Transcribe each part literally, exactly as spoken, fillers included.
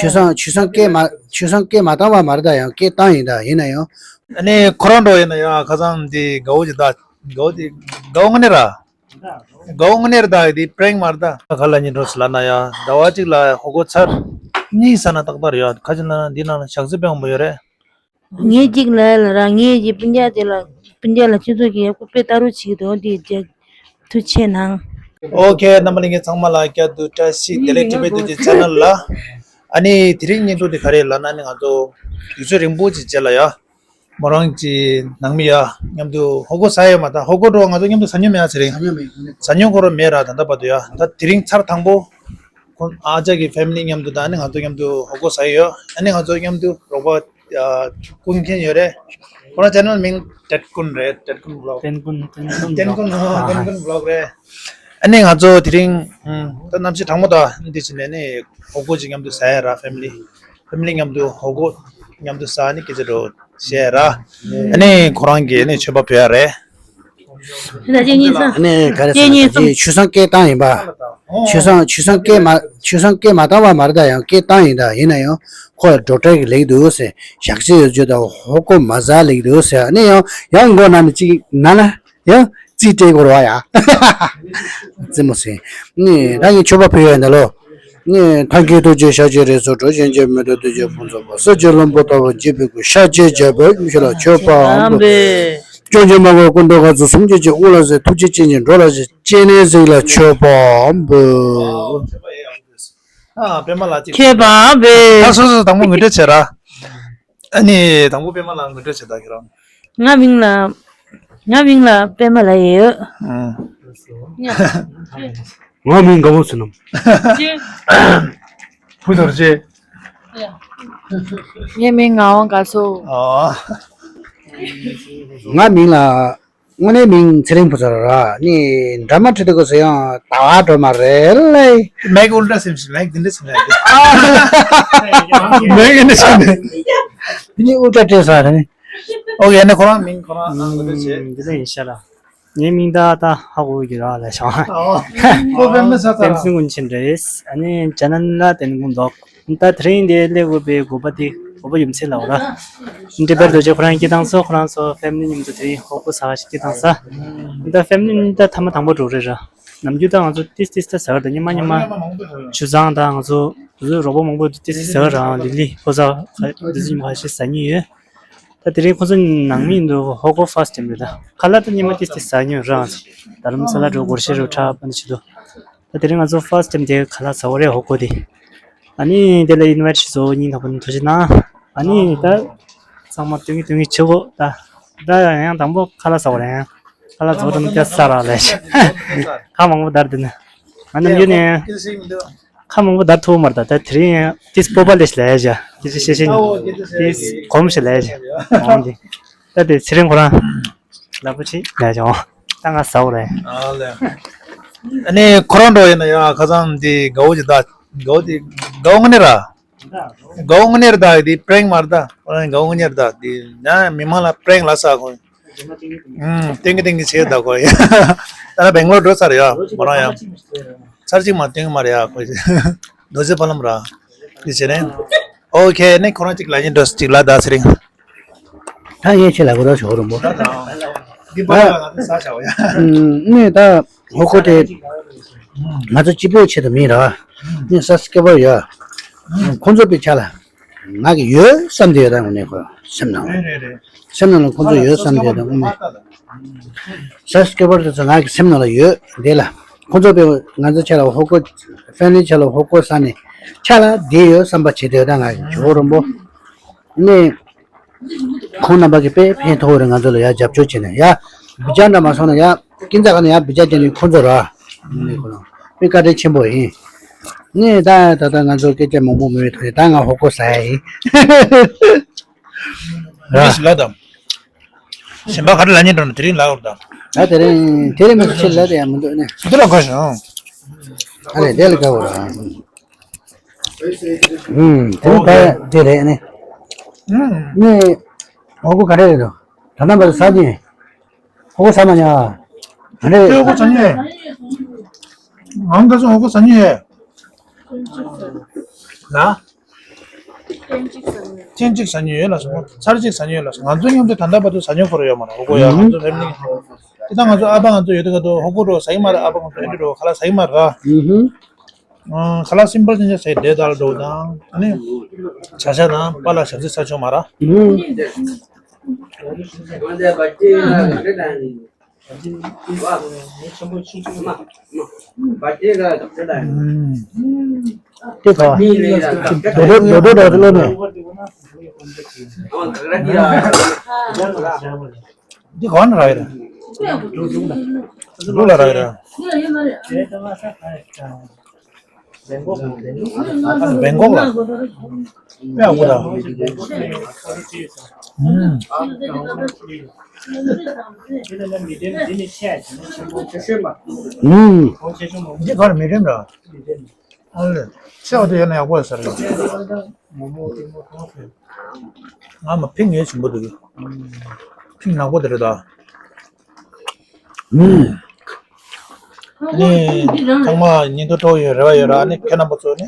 ཆོས་བཟང་ཆོས་བཟང་སྐད་མ་ཆོས་བཟང་སྐད་མ་བཏང་བ་མ་རེད་ད། ཡང་སྐད་བཏང་ཡིན་ད། ཡིན་ན་ཡང་། ཨ་ནི་ཁོ་རང་འགྲོ་ཡིན་ན་ཡང་ཁ་སང་འདི་དགའ་བོ་ཅིག་ད་དགའ་བོ་དེ་དགའ་བོ་དངོས་གནས་ར། དགའ་བོ་དངོས་གནས་རེད་ད། དེ་པྲེང་མ་རེད་ད། ག་ལ་ཉིན་འགྲོ་སི་ལ་ན་ཡ་ཟླ་བ་གཅིག་ལ་ཧོ་གོ་ཚར། གཉིས་ས་ན་ཏག་ཏག་རེད་ཡ། ཁ་ཅིག་ན་འདི་ནང་ན་ཞག་རྩི་དཔེ་མང་པོ་ཡོད་རེད། ངས་གཅིག་ལ་ལ་རང་ངས་ཀྱི་སྤུན་ཀྱག་དེ་ལ་སྤུན་ཀྱག་ལ་སྤྱི་ཚོགས་ཀྱི་ཡག་པོ་དཔེ་ལྟ་རུ་བྱེད་ཀྱི་འདུག་དེ་རྒྱ་ཐུགས་ཆེ་གནང་། ཨོ་ཁེ། རྣམ་པ་ལྷན་རྒྱས་ཚང་མ་ལ་བསྐྱར་དུ་བཀྲ་ཤིས་བདེ་ལེགས། ཊི་བི་རྡོ་རྗེ་ཆེ་ནལ་ལ། ཨ་ནི་དེ་རིང་བརྙན་ཐུང་དེ་ག་རེ་ལབ་ན་ནི་ང་ཚོ་དུས་ཚོད་རིང་པོ་ཅིག་རྗེས་ལ་ཡ། མོ་རང་གི་ནང་མི་ཡ་མཉམ་དུ་ཧོ་གོ་ཟ་ཡོད་མ་ད། ཧོ་གོ་འགྲོ་ང་ཚོ་མཉམ་དུ་ཟ་མྱོང་མེད་ཨ་ཚེ་རིང་། ཟ་མྱོང་མེད། ཟ་མྱོང་ཁོ་རང་མེད་ར། ད་ལྟ་བར་དུ་ཡ། ད་དེ་རིང་ཚར་དང་པོ་ཁོ་ཨ་ཅག་གི་ཕེ་མི་ལི་མཉམ་དུ་ད་ནི་ང་ཚོ་མཉམ་དུ་ཧོ་གོ་ཟ་ཡི་ཡོད། ཨ་ནི་ང་ཚོ་མཉམ་དུ་རོགས་པ་ཡ་ཀུན་མཁྱེན་ཡོད་རེད། ཁོ་རང་ཆེ་ནལ་མིང་ཏེད་ཀུན་རེད། ཏེད་ཀུན་བི་ལོག་ཏེན་ཀུན། ཏེན་ཀུན་བི་ལོག་ཏེན་ཀུན་རེད། ཨ་ནི་ང་ཚོ་དེ་རིང་ད་གནམ་གཤིས་གྲང་མོ་ད་འདི་བྱས་ནས་ནི་ཧོ་གོ་ཅིག་མཉམ་དུ་ཟ་ཡ་ར། ཕེ་མི་ལི་ཕེ་མི་ལི་མཉམ་དུ་ཧོ་གོ་མཉམ་དུ་ཟ་ནི་སྐད་ཆ་འགྲོ་བཤད་ར། ཨ་ནི་ཁོ་རང་གིས་ནི་མཆོད་པ་ཕུལ་ཡ་རེད། ད་ཁྱེད་གཉིས་ཚོ། ཨ་ནི་ག་རེ་ཟེར་ན་ཁྱེད་གཉིས་ད་ཚོ་ཅི་ཆོས་བཟང་སྐད་བཏང་ཡིན་པ། ཆོས་བཟང་ཆོས་བཟང་སྐད་མ་ཆོས་བཟང་སྐད་མ་བཏང་བ་མ་རེད་ད། ཡང་སྐད་བཏང་ཡིན་ད། ཡིན་ན་ཡང་ཁོ་ལ་ཌོག་ཊར་གྱིས་ལེགས་འདུག་ཟེར། ཞག་ཚི་ཡོད་རྒྱུ་དང་ཧོ་གོ་མ་ཟ་ལེགས་འདུག་ཟེར། ཨ་ནི་ཡང་ཡང་མགོ་ན་ནི་ཅིག་ན་ན་ཡང་རྩིས་སྤྲད་དགོས་རེད་བ་ཡ། རྩེད་མོ་ཟེར། ནི་ད་ངས་མཆོད་པ་ཕུལ་ཡ་ཡིན་ད་ལོ། ནི་ཐང་གི་ཐུགས་རྗེ་ཤ་ཆེ་རེ་སོ་འགྲོ་ཞིང་གཅེས་མེད་དོ་དུས་ཀྱི་ཕུན་ཚོགས་པ་སོ་སྐྱེ་ལྷུན་པོ་ལྟ་བུ་འཇིགས་པའི་སྐུ་ཤ་ཆེ་བྱ་བའི་མི་ཤོ་ལ་མཆོད་པའམ་བུ། སྐྱོན་ཅན་མ་གོ་ཀུན་འགྲོ་ག་ཚོད་སུམ་བརྒྱ་ཅན་དབུགས་ལ་ཟེར་ཐུགས་རྗེ་ཅན་གྱི་འགྲོ་ལ་ཟེར་སྤྱན་ནས་གཟིགས་ལ་མཆོད་པའམ་བུ། ཨ་པད་མ་ལགས་ཅིག་མཆོད་པའམ་བུ། ད་སོ་སོ་དང་པོ་ངོ་སྤྲོད་བྱེད་ར། ཨ་ནི་དང་པོ་པད་མ་ལགས་ངོ་སྤྲོད་བྱེད་ད་ཁྱེད་རང་། ང་མིང་ལ་ང་མིང་ལ་པད་མ་ལབ་ཡོད། ཨང་། ང་མིང་དགའ་བོ་བསོད་ནམས། བུ་རྡོ་རྗེ། ངའི་མིང་ངག་དབང་དགའ་ཚོར། ཨ། ང་མིང་ལ་དངོས་གནས་མིང་ཚེ་རིང་ཕུན་ཚོགས་ར། ནི་འདྲ་མ་བྲི་དུ་གོ་ཟེར་ཡང་ད་བ་འགྲོ་མ་རེད་ལེ། མེག་ཨུལ་ཏྲ་སེམས་ཤིག་མེག་འདི་འདྲ་སེམས་ལ། མེག་འདི་འདྲ་སེམས་ལ། དེ་ནི་ཨུལ་ཏྲ་སྤྲད་ས་རེད་ནི། ཨོ་ཁེ། ཨ་ནི་ཁོ་རང་མིང་ཁོ་རང་ནང་ལ་བྱེད། འདི་ལ་ཡིན་ཤ་ལ། ངའི་མིང་ད་ད་ཧ་གོ་གི་ར་ལ་ཤང་། ཨོ། ཁོ་པད་མ་ས་ཚ་ར། ཏེམ་སིང་ཀུན་ཆེན་རེད། ཨ་ནི་ཅ་ནན་ལ་ཏེན་ཀུན་འདུག་ད་དེ་རིང་འདི་སླེབས་དགོས་པའི་དགོས་པ་དེ་དགོས་པ་ཡོད་ཚད་ལ་འོ་ར། འདི་པར་རྡོ་རྗེ་ཁོ་རང་སྐྱིད་ཐང་སོ་ཁོ་རང་ཚོ་ཕེ་མི་ལི་མཉམ་དུ་དེ་རིང་ཧོ་ཀོ་ཟ་ག་ཞིག་སྐྱིད་ཐང་ས། ད་ཕེ་མི་ལི་ད་ཐ་མ་དང་པོ་འགྲོ་རེད་ར། ནམ་རྒྱུན་ད་ང་ཚོ་ཏིས་ཏིས་ད་ཟ་ག་ད་ཉི་མ་ཉི་མ་ཆུ་བཟང་ད་ང་ཚོ་དུ་ཚོད་རོགས་པ་མང་པོ་ཏིས་ཏིས་ཟ་ག་ར་ལི་ལི་ཕོ་ཟ་ག་དུ་ཚོད་ཉི་མ་ཁ་ཤས་ཟ་ཉི་ཡོད། ད་དེ་རིང་ཁོ་ཚོ་ནང་མི་འདུག་ཧོ་ཀོ་ཕར་སི་ཊི་ཊེམ་རེད་ད། ཁ་ལག་ད་ཉི་མ་ཏིས་ཏིས་ཟ་ཉོ་རང་། ད་རུང་ས་ལ་འགྲོ་སྒོར་གཞས་རུ་འཁྲབ་པ་ནི་བྱེད་དོ། ད་དེ་རིང་ང་ཚོ་ཕར་སི་ཊི་ཊེམ་དེ་ཁ་ལག་ཟ་བ་རེད་ཧོ་ཀོ་དེ། ཨ་ནི་དེ་ལ་ཨིན་ཝའི་ཊི་ཞིག་བཟོ་སྙིང་ཐག་པ་ནས་ཐུགས་རྗེ་གནང་། ཨ་ནི་ད་ཚང་མ་སྟོན་གི་སྟོན་གི་བྱེད་དགོས་ད། ད་ཡང་དང་པོ་ཁ་ལག་ཟ་བ་རེད། ཁ་ལག་ཟ་བ་རེད་ད་ས་ར་ལས་ཁ་མང་པོ་དར་དེ་ནི། ང་ནམ་རྒྱུན་ནས། ཁ་མང་པོ་བརྡར་ཐུབ་མ་རེད་ད། ད་དེ་རིང་ཡང་ཏིས་སྤོབས་པ་ལས་ལས་བྱ། ཏིས་ཤེས་ཤེས་ཏིས་གོམས་ཤིག་ལས་བྱ། འོང་དེ། ད་དེ་ཚེ་རིང་ཁོ་རང་ལབ་པ་ཆེ་ལས་བྱ། འོང་ད་ང་ཟ་འོ་རེད། ཨ་ནི་ཁོ་རང་འགྲོ་ཡིན་ན་ཡང་ཁ་སང་འདི་དགའ་བོ་ཅིག་ད། དགའ་བོ་དེ་དགའ་བོ་ངོ་ནས་ར། དགའ་བོ་ངོ་ནས་ར་ད། དེ་པྲེང་མ་རེད་ད། ཁོ་རང་དགའ་བོ་ངོ་ནས་ར་ད། དེ་ན་མི་མང་ལ་པྲེང་ལ་ས་ཁོ། ཨུམ། ཏིང་གི་ཏིང་གི་བྱེད་ད་ཁོ་ཡ། ད་ལྟ་སྦེང་ལོར་འགྲོ་ཚར་ཡ། མོ་རང་ཡ། ཚར་གཅིག་མ་ཏིང་མ་རེད་ཡ་ཁོ། རྡོ་རྗེ་ཕ་ལམ་ར། འདི་བྱེད་ནས། ཨོ་ཁེ་ནི་ཁོ་རང་གཅིག་ལ་ཡིན་འགྲོ་གཅིག་ལ་ད་ཚེ་རིང་། ད་ངས་ཁྱེད་ལ་གོ་ར་ཞོག་རུ་མོ། འདི་པ་ལ་ང་ཚོ་ས་ཆ་བ་ཡ། ཨུམ། ནི་ད་ཧོ་ཁོ་དེ་ང་ཚོ་སྤྱི་པའི་ཆེད་དུ་མིན་ར། ནི་ས་སྐེ་པར་ཡ། ཁོང་ཚོ་པའི་ཆ་ལ། ང་གི་ཡོད་བསམ་དེ་ཡོད་ད་དངོས་གནས་ཁོ་སེམས་ནང་ལ། རེད་རེད་རེད། སེམས་ནང་ལ་ཁོང་ཚོ་ཡོད་བསམ་དེ་ཡོད་ད་དངོས་གནས། ས་སྐེ་པར་དེ་ཚོ་ང་གི་སེམས་ནང་ལ་ཡོད་དེ་ལ། ཁོང་ཚོ་པའི་ང་ཚོ་ཆ་ལ་ཧོ་ཀོ་ཕེ་མི་ལི་ཆ་ལ་ཧོ་ཀོ་ས་ནས་ཆ་ལ་བསྡད་ཡོད་བསམ་པ་བྱེད་དེ་ཡོད་ད་ང་གི་ཇོ་བོ་རིན་པོ། ནས། ཁོང་རྣམ་པ་གི་དཔེ་ཕན་ཐོགས་རེད། ང་ཚོ་ལ་ཡ་རྒྱབ་སྐྱོར་བྱས་ནས་ཡ། བི་ཇ་འདྲ་མ་སོང་ན་ཡ། ཀིན་ཙ་ག་ནས་ཡ་བི་ཇ་བསྟན་ནས་ཁོང་ཚོ་ར། ནས་ཁོ་རང་། དཔེ་བཀའ་དྲིན་ཆེན་པོ་ཡིན། ནས་ད་ད་ལྟ་ང་ཚོ་སྐད་ཆ་མང་པོ་མི་འོས་ཐོག་ནས་ད་ང་ཧོ་ཀོ་ཟ་ཡ་ཡིན། ར། ལ་དང་། གཞན་པ་ག་རེ་ལ་ཉན་འགྲོ་ན་དེ་རིང་ལ་འོར་དང་། ད་དེ་རིང་དེ་རིང་མི་ཚེ་ལ་དེ་ཡང་མི་འདུག་ནས། འདི་ལ་དགའ་ཞིང་། ཨ་རེ་དེ་ལ་དགའ་བོ་ར། ཨུམ། དེ་ནི་ད་དེ་རེད་ནི། ཨུམ། ནི། ཧོ་ཀོ་ག་རེ་རེད་དོ། ད་ལྟ་བར་ཟ་ནི། ཧོ་ཀོ་ཟ་མ་ཉ། ག་རེ། ཧོ་ཀོ་ཟ་ནི། ང་ག་ཚོད་ཧོ་ཀོ་ཟ་ནི། ལ། ཐེངས་གཅིག་ཟ་མྱོང་ཡོད་ལ་སོང་། ཚར་གཅིག་ཟ་མྱོང་ཡོད་ལ་སོང་། ང་ཚོ་མཉམ་དུ་ད་ལྟ་བར་དུ་ཟ་མྱོང་ཁོ་ར་ཡོད་མ་རེད། ཧོ་གོ་ཡ་ང་ཚོ་ཕེ་མི་ལི་དེ་ད་ང་ཚོ་ཨ་ཕ་ང་ཚོ་ཡོད་དུས་ག་དུས་ཧོ་གོ་འགྲོ་ཟ་གི་མ་རེད། ཨ་ཕ་ང་ཚོ་ཨེ་འདྲ་འགྲོ་ཁ་ལག་ཟ་གི་མ་རེད། ཨུ་ཧུམ། ཨ། ཁ་ལག་སིམ་པལ་ཅན་ཅིག་ཟ་ཡི་འདྲེ་དལ་འགྲོ་དང་ཨ་ནི་བྱ་ཤ་དང་པ་ལགས་ཞབས་ཕྱི་ཟ་ཆོག་མ་རེད། ཨུ་ཧུམ། དེ་ག་རྡོ་རྡོ་རྡོ་རྡོ་ལོ་ནས། འདི་ག་ནས་རག་ཡོད་རེད། འདི་ལ་རག་ཡོད་རེད། བེང་ཀོག་ལ། དཔེ་ཡག་པོ་འདུག་ཨུམ། ཨུམ། འདི་ག་ནས་མི་རིམ་ར། ཨ་ལས། ཆེ་བ་དེ་ཡོད་ན་ཡག་པོ་ཡོད་ས་རེད། ང་མ་ཕིང་ངའི་ཞིམ་པོ་འདུག་ཕིང་ནག་པོ་དེ་རེད་ད། ཨ་ནི་ཚང་མ་ཉིན་ཐོ་འགྲོ་ཡོད་རེ་བ་ཡོད་ར། ཨ་ནི་ཁྱེད་རྣམ་པ་ཚོ་ནི་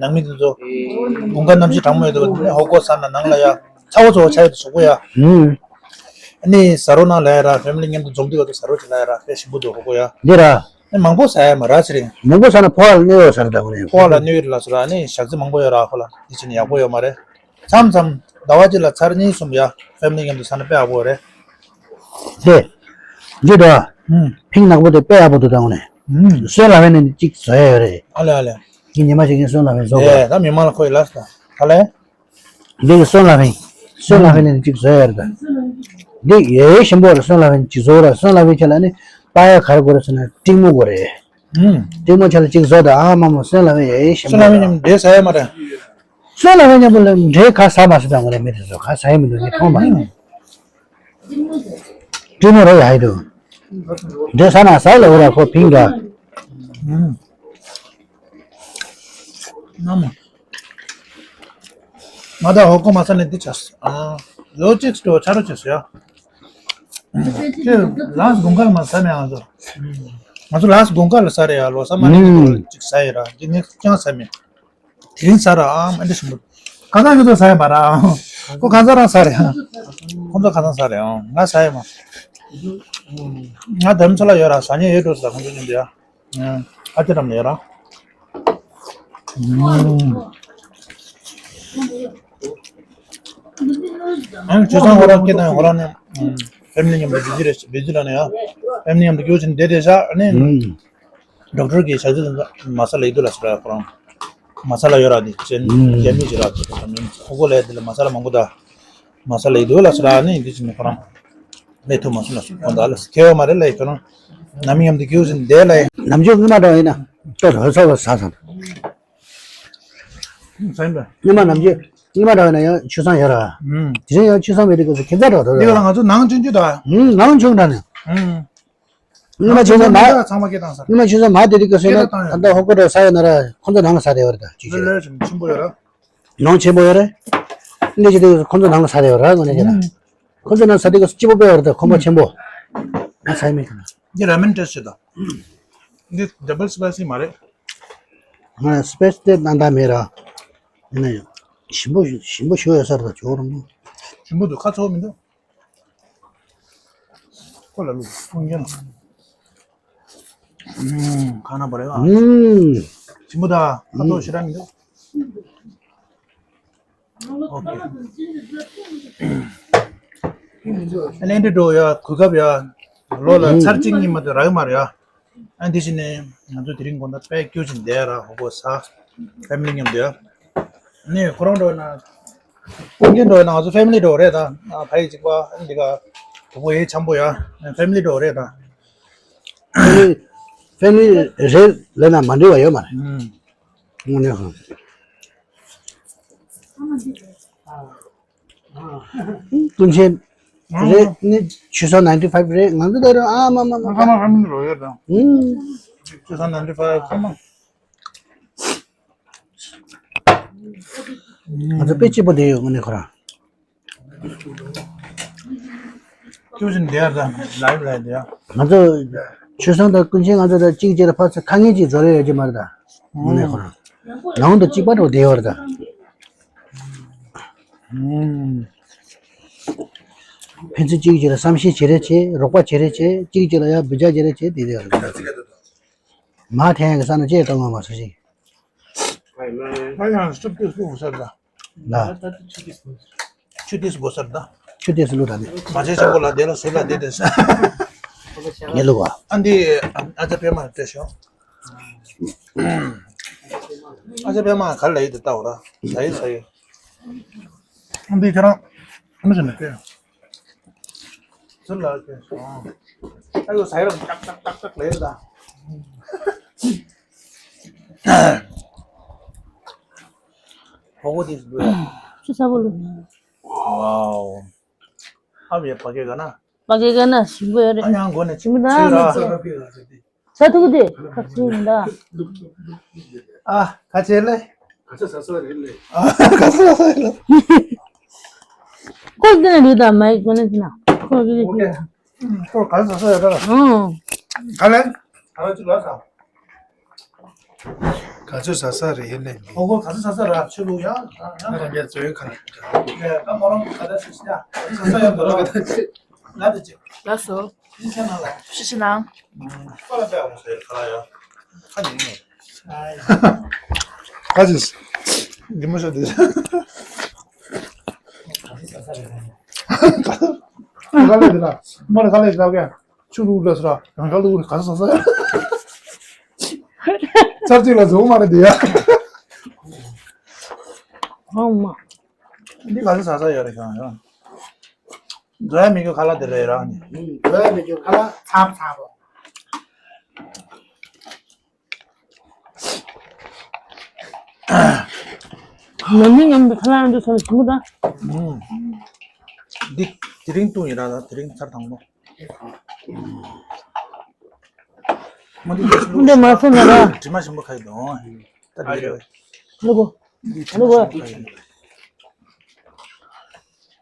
ནང་མི་དེ་ཚོ་དགུན་ཁ་གནམ་གཤིས་གྲང་མོ་ཡོད་དུས་ནི་ཧོ་གོ་ས་ན་ནང་ལ་ཡ་ཚ་བོ་ཚ་བོ་ཆ་ཡོད་དུ་ཟུག་པོ་ཡ། ཨ་ནི་ཟ་རོ་ནང་ལ་ཡ་ར་ཕེ་མི་ལི་མཉམ་དུ་འཛོམས་དུས་ག་དུས་ཟ་རོ་ཅིག་ལ་ཡ་ར་དཔེ་ཞིམ་པོ་འདུག་ཧོ་གོ་ཡ། འདི་ར། ཨ་ནི་མང་པོ་ཟ་ཡ་མ་ར་ཚེ་རིང་། མང་པོ་ཟ་ན་ཕོ་བ་ལ་གནོད་ཡོད་ས་རེད་ད་གོ་ནི། ཕོ་བ་ལ་གནོད་ཡོད་ལ་ཟེར་ར། ཨ་ནི་ཞག་ཚི་མང་པོ་ཡོད་ར་ཁོ་ལ་འདི་ཕྱིན་ནི་ཡག་པོ་ཡོད་མ་རེད། མཚམས་མཚམས་ཟླ་བ་གཅིག་ལ་ཚར་གཉིས་གསུམ་ཡ་ཕེ་མི་ལི་མཉམ་དུ་ཟ་ན་དཔེ་ཡག་པོ་རེད། དེ། འདི་འདྲ། ཨུམ། ཕིང་ནག་པོ་དེ་དཔེ་ཡག་པོ་འདུག་ད་དངོས་གནས། ཨུམ། སོན་ལ་བན་ནས་གཅིག་བཟོ་ཡ་ཡོད་རེད། ཨ་ལེ་ཨ་ལེ། ངས་ཉི་མ་ཞིག་ངས་སོན་ལ་བན་བཟོ་དགོས། ཨེ་ད་མི་མང་ལ་ཁོ་ཡི་ལ་ས་ད་ལེ། འདི་གི་སོན་ལ་བན། སོན་ལ་བན་ནས་གཅིག་བཟོ་ཡ་རེད་ད། འདི་ཡེ་ཞིམ་པོ་རེད། སོན་ལ་བན་གཅིག་བཟོ་ར། སོན་ལ་བན་ཆ་ལ་ནི་པ་ཡ་ག་རེ་དགོས་རེད་ཟེར་ན་ཏིང་མོ་དགོས་རེད། ཨུམ། ཏིང་མོ་ཆ་ལ་གཅིག་བཟོ་ད། ཨ་མ་མོ་སོན་ལ་བན་ཡེ་ཞིམ་པོ་རེད། སོན་ལ་བན་མཉམ་འདྲེས་ཟ་ཡ་མ་རེད། སོན་ལ་བན་མཉམ་པོ་ལ་འདྲེ་ཁ་ཟ་མ་ཟ་དང་ངོ་རེ་མི་དེ་ཚོ་ཁ་ཟ་ཡི་མི་འདུག་ངས་མཐོང་མ་ཡིན། སྤྲིན་མོ་རེ་ཡ་ཡི་འདུག་འདྲེ་ཟ་ན་ཟ་ལ་འོ་ར་ཁོ་ཕིང་འདྲ། ནམ། ང་ད་ཧོ་ཀོ་མ་ས་ནས་འདི་ཆ་ཨ་ལོ་ཅིག་སྟོ་ཆ་རོ་ཆ་སོ་ཡ། ཁྱེད་ལ་སི་དགུན་ཁ་ལ་མ་ཟ་མེད་ང་ཚོ། ང་ཚོ་ལ་སི་དགུན་ཁ་ལ་ཟ་རེད་ཡ། ལོ་ས་མ་ནས་ཅིག་ཟ་ཡི་ར། འདི་ནས་ཀྱང་ཟ་མེད། དེ་རིང་ཟ་ར་ཨ་མ་འདི་ཞིམ་པོ། གང་ཟག་གི་ཚོ་ཟ་ཡ་མ་ར། ཁོ་གང་ཟག་རང་ཟ་རེད། ཁོང་ཚོ་གང་ཟག་ཟ་རེད་ཨ། ང་ཟ་ཡ་མ། ང་དམ་ཚོ་ལ་ཡོད་ར་ཟ་ཉེ་ཡོད་འགྲོ་ཟ་ཁོང་ཚོ་ཉིན་དེ་ཡ། ཨ་ཅེ་རམ་ལ་ཡོད་ར། ཨ་ནི་ཆུ་ཚང་ཧོ་ར་སྐྱེ་དང་ཧོ་ར་ནས་ཕེམ་ལི་མཉམ་དུ་བི་ཇི་རེད་བི་ཇི་ལ་ནས་ཡ། ཕེམ་ལི་མཉམ་དུ་སྐྱོ་ཆེན་བསྡད་བསྡད་ཤག་ཨ་ནི། ཌོག་ཊར་གྱིས་ཞག་ཚི་མ་ས་ལ་ཡི་དུ་ལ་ཟེར་ཁོ་རང་། མ་ས་ལ་ཡོད་ར་དེ་ཅན་རྒྱ་མི་ཅི་ར་དེ་ཁོ་ཁོ་ལ་དེ་ལ་མ་ས་ལ་མང་པོ་ད། མ་ས་ལ་ཡི་དུ་ལ་ཟེར་ར་ནི་དེ་ཅི་ནི་ཁོ་རང་། ལས་ཐུབ་མ་སོང་ལ་སོང་ཁོ་ད་ལ་ཁེ་བ་མ་རེད་ལ་ཡི་ཁོ་རང་། ནམ་མཉམ་དུ་ཁྱེའུ་ཟིན་དེ་ལ་ཡི། ནམ་རྒྱུན་སྔོན་མ་འདྲ་བ་ཡིན་ན་ལྟོ་རོ་ཚོ་བ་ཟ་ཟ། སེམས་པ། སྔོན་མ་ནམ་རྒྱུན་སྔོན་མ་འདྲ་བ་ཡིན་ན་ཡང་ཆུ་སང་ཡོད་ར། ཨུམ། དེ་རིང་ཡང་ཆུ་སང་མེད་དུས་སྐབས་སུ་ཁྱེད་ཚ་འགྲོ་འགྲོ་འདི་ག་ལ་ར། ང་ཚོ་ནང་ཆུང་ཆུང་ད། ཨུམ་ནང་ཆུང་འདྲ་ནས། ཨུམ། སྔོན་མ་ཆུ་ཚོད་མ། ཚང་མ་སྐད་བཏང་ས། སྔོན་མ་ཆུ་ཚོད་མ་དེ་དུས་སྐབས་སུ་ཡིན་ན་སྐད་བཏང་ད་ཡོད། ལྟ་ཧོ་ཀོ་ཏོ་ས་ཡོད་ན་ར་ཁོང་ཚོ་ནང་ལ་ས་དེ་བར་ད་ཅི་ལོ་ཆེ་ལོ་ཆེན་ཆེན་པོ་ཡོད་ར། ནང་ཆེན་པོ་ཡོད་རེད། འདི་ཅི་དུས་ཁོང་ཚོ་ནང་ལ་ས་དེ་བར་ར་ངོ་ནས་ཀྱི་ན། ཁོང་ཚོ་ནང་ས་དེ་སྐབས་སུ་སྐྱིད་པོ་དཔེ་བར་ད་ཁོམ་པ་ཆེན་པོ། ང་ས་ཡི་མེད་ཀྱི་ན། འདི་ར་མེན་ཏེ་སི་ད། འདི་ཌ་བལ་སི་པའི་སི་མ་རེད། ང་སི་པའི་སི་དེ་ནང་ད་མེད་ར། ཡིན་ན་ཡང་ཞིམ་པོ་ཞིམ་པོ་ཞུ་ཡོད་ས་རེད་ད་ཇོ་རིན་པོ། ཞིམ་པོ་འདུག་ཁ་ཚོགས་མི་འདུག་ཁོ་ལ་ལུག་ཁོང་ཡང་། ཁ་ན་བ་རེ་བ། ཞིམ་པོ་ད་ཁ་ཚོགས་ཞེ་དྲག་མི་འདུག་ཨོ་ཁེ། ཨ་ལན་འདྲེ་འགྲོ་ཡ་གོ་སྐབས་ཡ། ལོ་ལ་ཚར་གཅིག་གཉིས་མ་གཏོགས་རག་གི་མ་རེད་ཡ། ཨ་འདི་བཞིན་ནས་ང་ཚོ་དེ་རིང་དགོང་དག་དཔེ་སྐྱོ་ཅིང་བསྡད་ར་ཧོ་གོ་ས། ཕེ་མི་ལི་མཉམ་དུ་ཡ། ནས་ཁོ་རང་འགྲོ་ན། ཀུན་མཁྱེན་འགྲོ་ན་ང་ཚོ་ཕེ་མི་ལི་འགྲོ་རེད་ད། ཕ་ཡི་གཅིག་པ་ཨ་ནི་འདི་ག་བུ་མོ་ཡའི་འཆམ་པོ་ཡ། ཕེ་མི་ལི་འགྲོ་རེད་ད། ཕེ་མི་ལི་རེད་ལབ་ན་མ་འགྲིག་པ་ཡོད་མ་རེད། དངོས་གནས་ཧང་། ཀུན་མཁྱེན་རེད་ནི་ཆུ་ཚོད་ནའིན་ཊི་ཕའིབ་རེད། ང་ཚོ་ད་རུང་ཨ་མ་མ་མ། ང་ཚང་མ་ཕེ་མི་ལི་འགྲོ་ཡོད་ད། ཆུ་ཚོད་ནའིན་ཊི་ཕའིབ་ཚང་མ། ང་ཚོ་དཔེ་སྐྱིད་པོ་བསྡད་ཡོད་དངོས་གནས་ཁོ་རང་། ཁྱོད་ཀྱིས་འདིར་དང་ལའིབ་ལ་འདིར། ང་ཚོ་ཆོས་བཟང་དང་ཀུན་མཁྱེན་ང་ཚོ་དང་གཅིག་རྗེས་ལ་ཕར་ཚུར་ཁ་ངན་ཅིག་བཟོ་རེ་ཡོད་ཀྱི་མ་རེད་ད། དངོས་གནས་ཁོ་རང་། ནང་དུ་གཅིག་པ་འགྲོ་བསྡད་ཡོད་རེད་ད། ཕན་ཚུན་གཅིག་གཅིག་ལ་བསམ་ཤེས་བྱེད་རེས་བྱེད། རོགས་པ་བྱེད་རེས་བྱེད། གཅིག་གཅིག་ལ་ཡང་འབུད་རྒྱག་བྱེད་རེས་བྱེད། དེ་དེ་མ་འཐེན་ཡག་གི་ས་ན་ཅེས་གཏོང་བ་མ་སོ་ཞིག་ང་ཡང་སུབ་ཏུ་སུ་ས་ད། ལ། ཆུ་ཏིས་སྒོ་སར་ད། ཆུ་ཏིས་ལུ་ད་ནི། མ་བྱེད་ཆེན་པོ་ལ་དེ་ལ་སུ་ལ་དེ་དེ་ས། ངེ་ལུ་བ། ཨ་འདི་ཨ་ཅག་པད་མ་སྤྲད་ཤོག་ཨ་ཅག་པད་མ་ག་ལ་ཡིད་དུ་ལྟ་བ་ར། ཟ་ཡི་ཟ་ཡི། ཨ་འདི་ཁྱེད་རང་ཨ་མི་ཟེར་ནས་སྤྲད། ཚུར་ལ་སྤྲད་ཤོག་ཨ་ཡོ་ཟ་ཡི་ར་ཏག་ཏག་ཏག་ཏག་ལས་ད། ཧོ་གོ་དེ་ཟེར་དུས། ཆུ་ཚ་པོ་ལུག་ནི། ཝའོ། ཨ་བའི་ཕ་གི་ག་ན། ཕ་གི་ག་ན་ཞིམ་པོ་ཡོད་རེད། ཨ་ཡང་གོ་ནས་ཞིམ་པོ་ད་ཚུར་ར། ས་ཐུག་དེ་ཁ་ཚུར་མི་འདའ། ཨ་ཁ་ཆེ་ལེ། ཁ་ཆེ་ས་ས་རེད་ལེ། ཨ་ཁ་ཆེ་ས་ས་རེད་ལེ། ཁོ་དེ་ན་རུ་ད་མའི་གོ་ནས་ན་ཁོ་གི་ཁོ་ག་ས་ས་ཡོད་ད། ཨང་། ག་ལེ། ག་ལེ་ཅི་ལ་ས། ག་ཚོད་ཟ་ས་རེད་ལས་འདི། ཨོ་གོ་ག་ཚོད་ཟ་ས་ར་ཆུ་ལུག་ཡ། ང་རང་རྒྱལ་ཚོའི་ཁ་ནས། ལས་ཀ་མ་རང་ག་ཚོད་ཟ་ས་ཡ་འདི་ར། ལ་དེ་ཅི། ལགས་སོ། ཤི་ཤི་ནང་ལ། ཤི་ཤི་ནང་། ཁ་ལ་པའི་ཨོ་སེ་ཁ་ལ་ཡ། ཁ་ཉིན་ཉིན། ཁ་ཅིས། འདི་མོ་ཤོ་དེ། ཁ་ལ་དེ་ལ། མ་ལ་ཁ་ལ་དེ་ལ་ག་ཆུ་ལུག་ལ་སོ་ར་གང་ག་ལུག་ག་ས་ས། ཚར་གཅིག་ལ་བཟོ་མ་རེད་དེ་ཡ། ཨང་མ། འདི་ག་ས་ས་ས་ཡ་རེད་གང་ཡ། བཟོ་ཡ་མི་རྒྱུ་ཁ་ལ་དེ་རེད་རང་ནི། བཟོ་ཡ་མི་རྒྱུ་ཁ་ལ་ཚ་པོ་ཚ་པོ། ནམ་རྒྱུན་མཉམ་དུ་ཁ་ལག་འདི་ཚོ་ཞིམ་པོ་དང་། ཨུམ། འདི་དེ་རིང་བཏུང་ཡིན་ར་ད་དེ་རིང་ཚར་དང་པོ། མ་འདི་འདི་མ་སོང་ན་ར། དྲི་མ་ཞིམ་པོ་ཁ་ཡི་དང་། ད་འདི་རེད། ལོ་གོ། འདི་དྲི་མ་ཞིམ་པོ་ཁ་ཡི།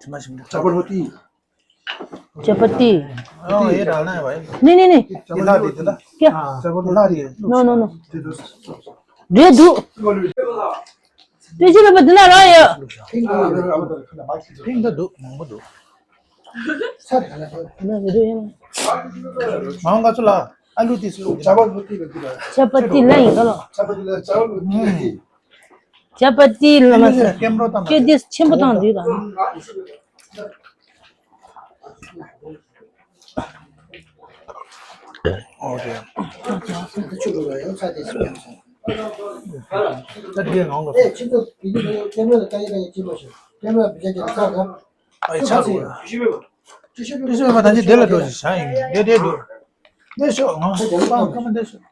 དྲི་མ་ཞིམ་པོ་ཁ་ཡི། ཅ་པ་ཏི། ཨོ་ཡེ་རང་ན་ཡ་བ་ཡེ། ནི་ནི་ནི། འདི་ལ་རེད་འདི་ལ། ཀྱ། ལ་རེད། ནོ་ནོ་ནོ། རེད་འདུག་ཏུས་ཅི་ལ་པ་འདི་ན་ར་ཡ། ཕིང་ད་འདུག་མང་པོ་འདུག་ན་རེད་ཡ། མང་ག་ཚོ་ལ་ཨ་ལུ་ཏི་སི་ལུ། ཅ་པ་ཏི་ལ་ཡིན་ག་ལོ། ཅ་པ་ཏི་ལ་མ་ཟེར། ཀེམ་རོ་དང་། ཀེ་དེ་ཆེན་པོ་དང་འདི་དང་། ཨོ་ཁེ། ད་དེ་ངང་ལ། ཨ་ཡི་ཆག་གོ། ཏི་སི་མ་ད་ཅི་དེ་ལ་འགྲོ་ཞིག་བྱ་ཡིན་དེ་དེ་འགྲོ། དེ་ཤོག་ང་སྤང་ཀ་མ་དེ་ཤོག་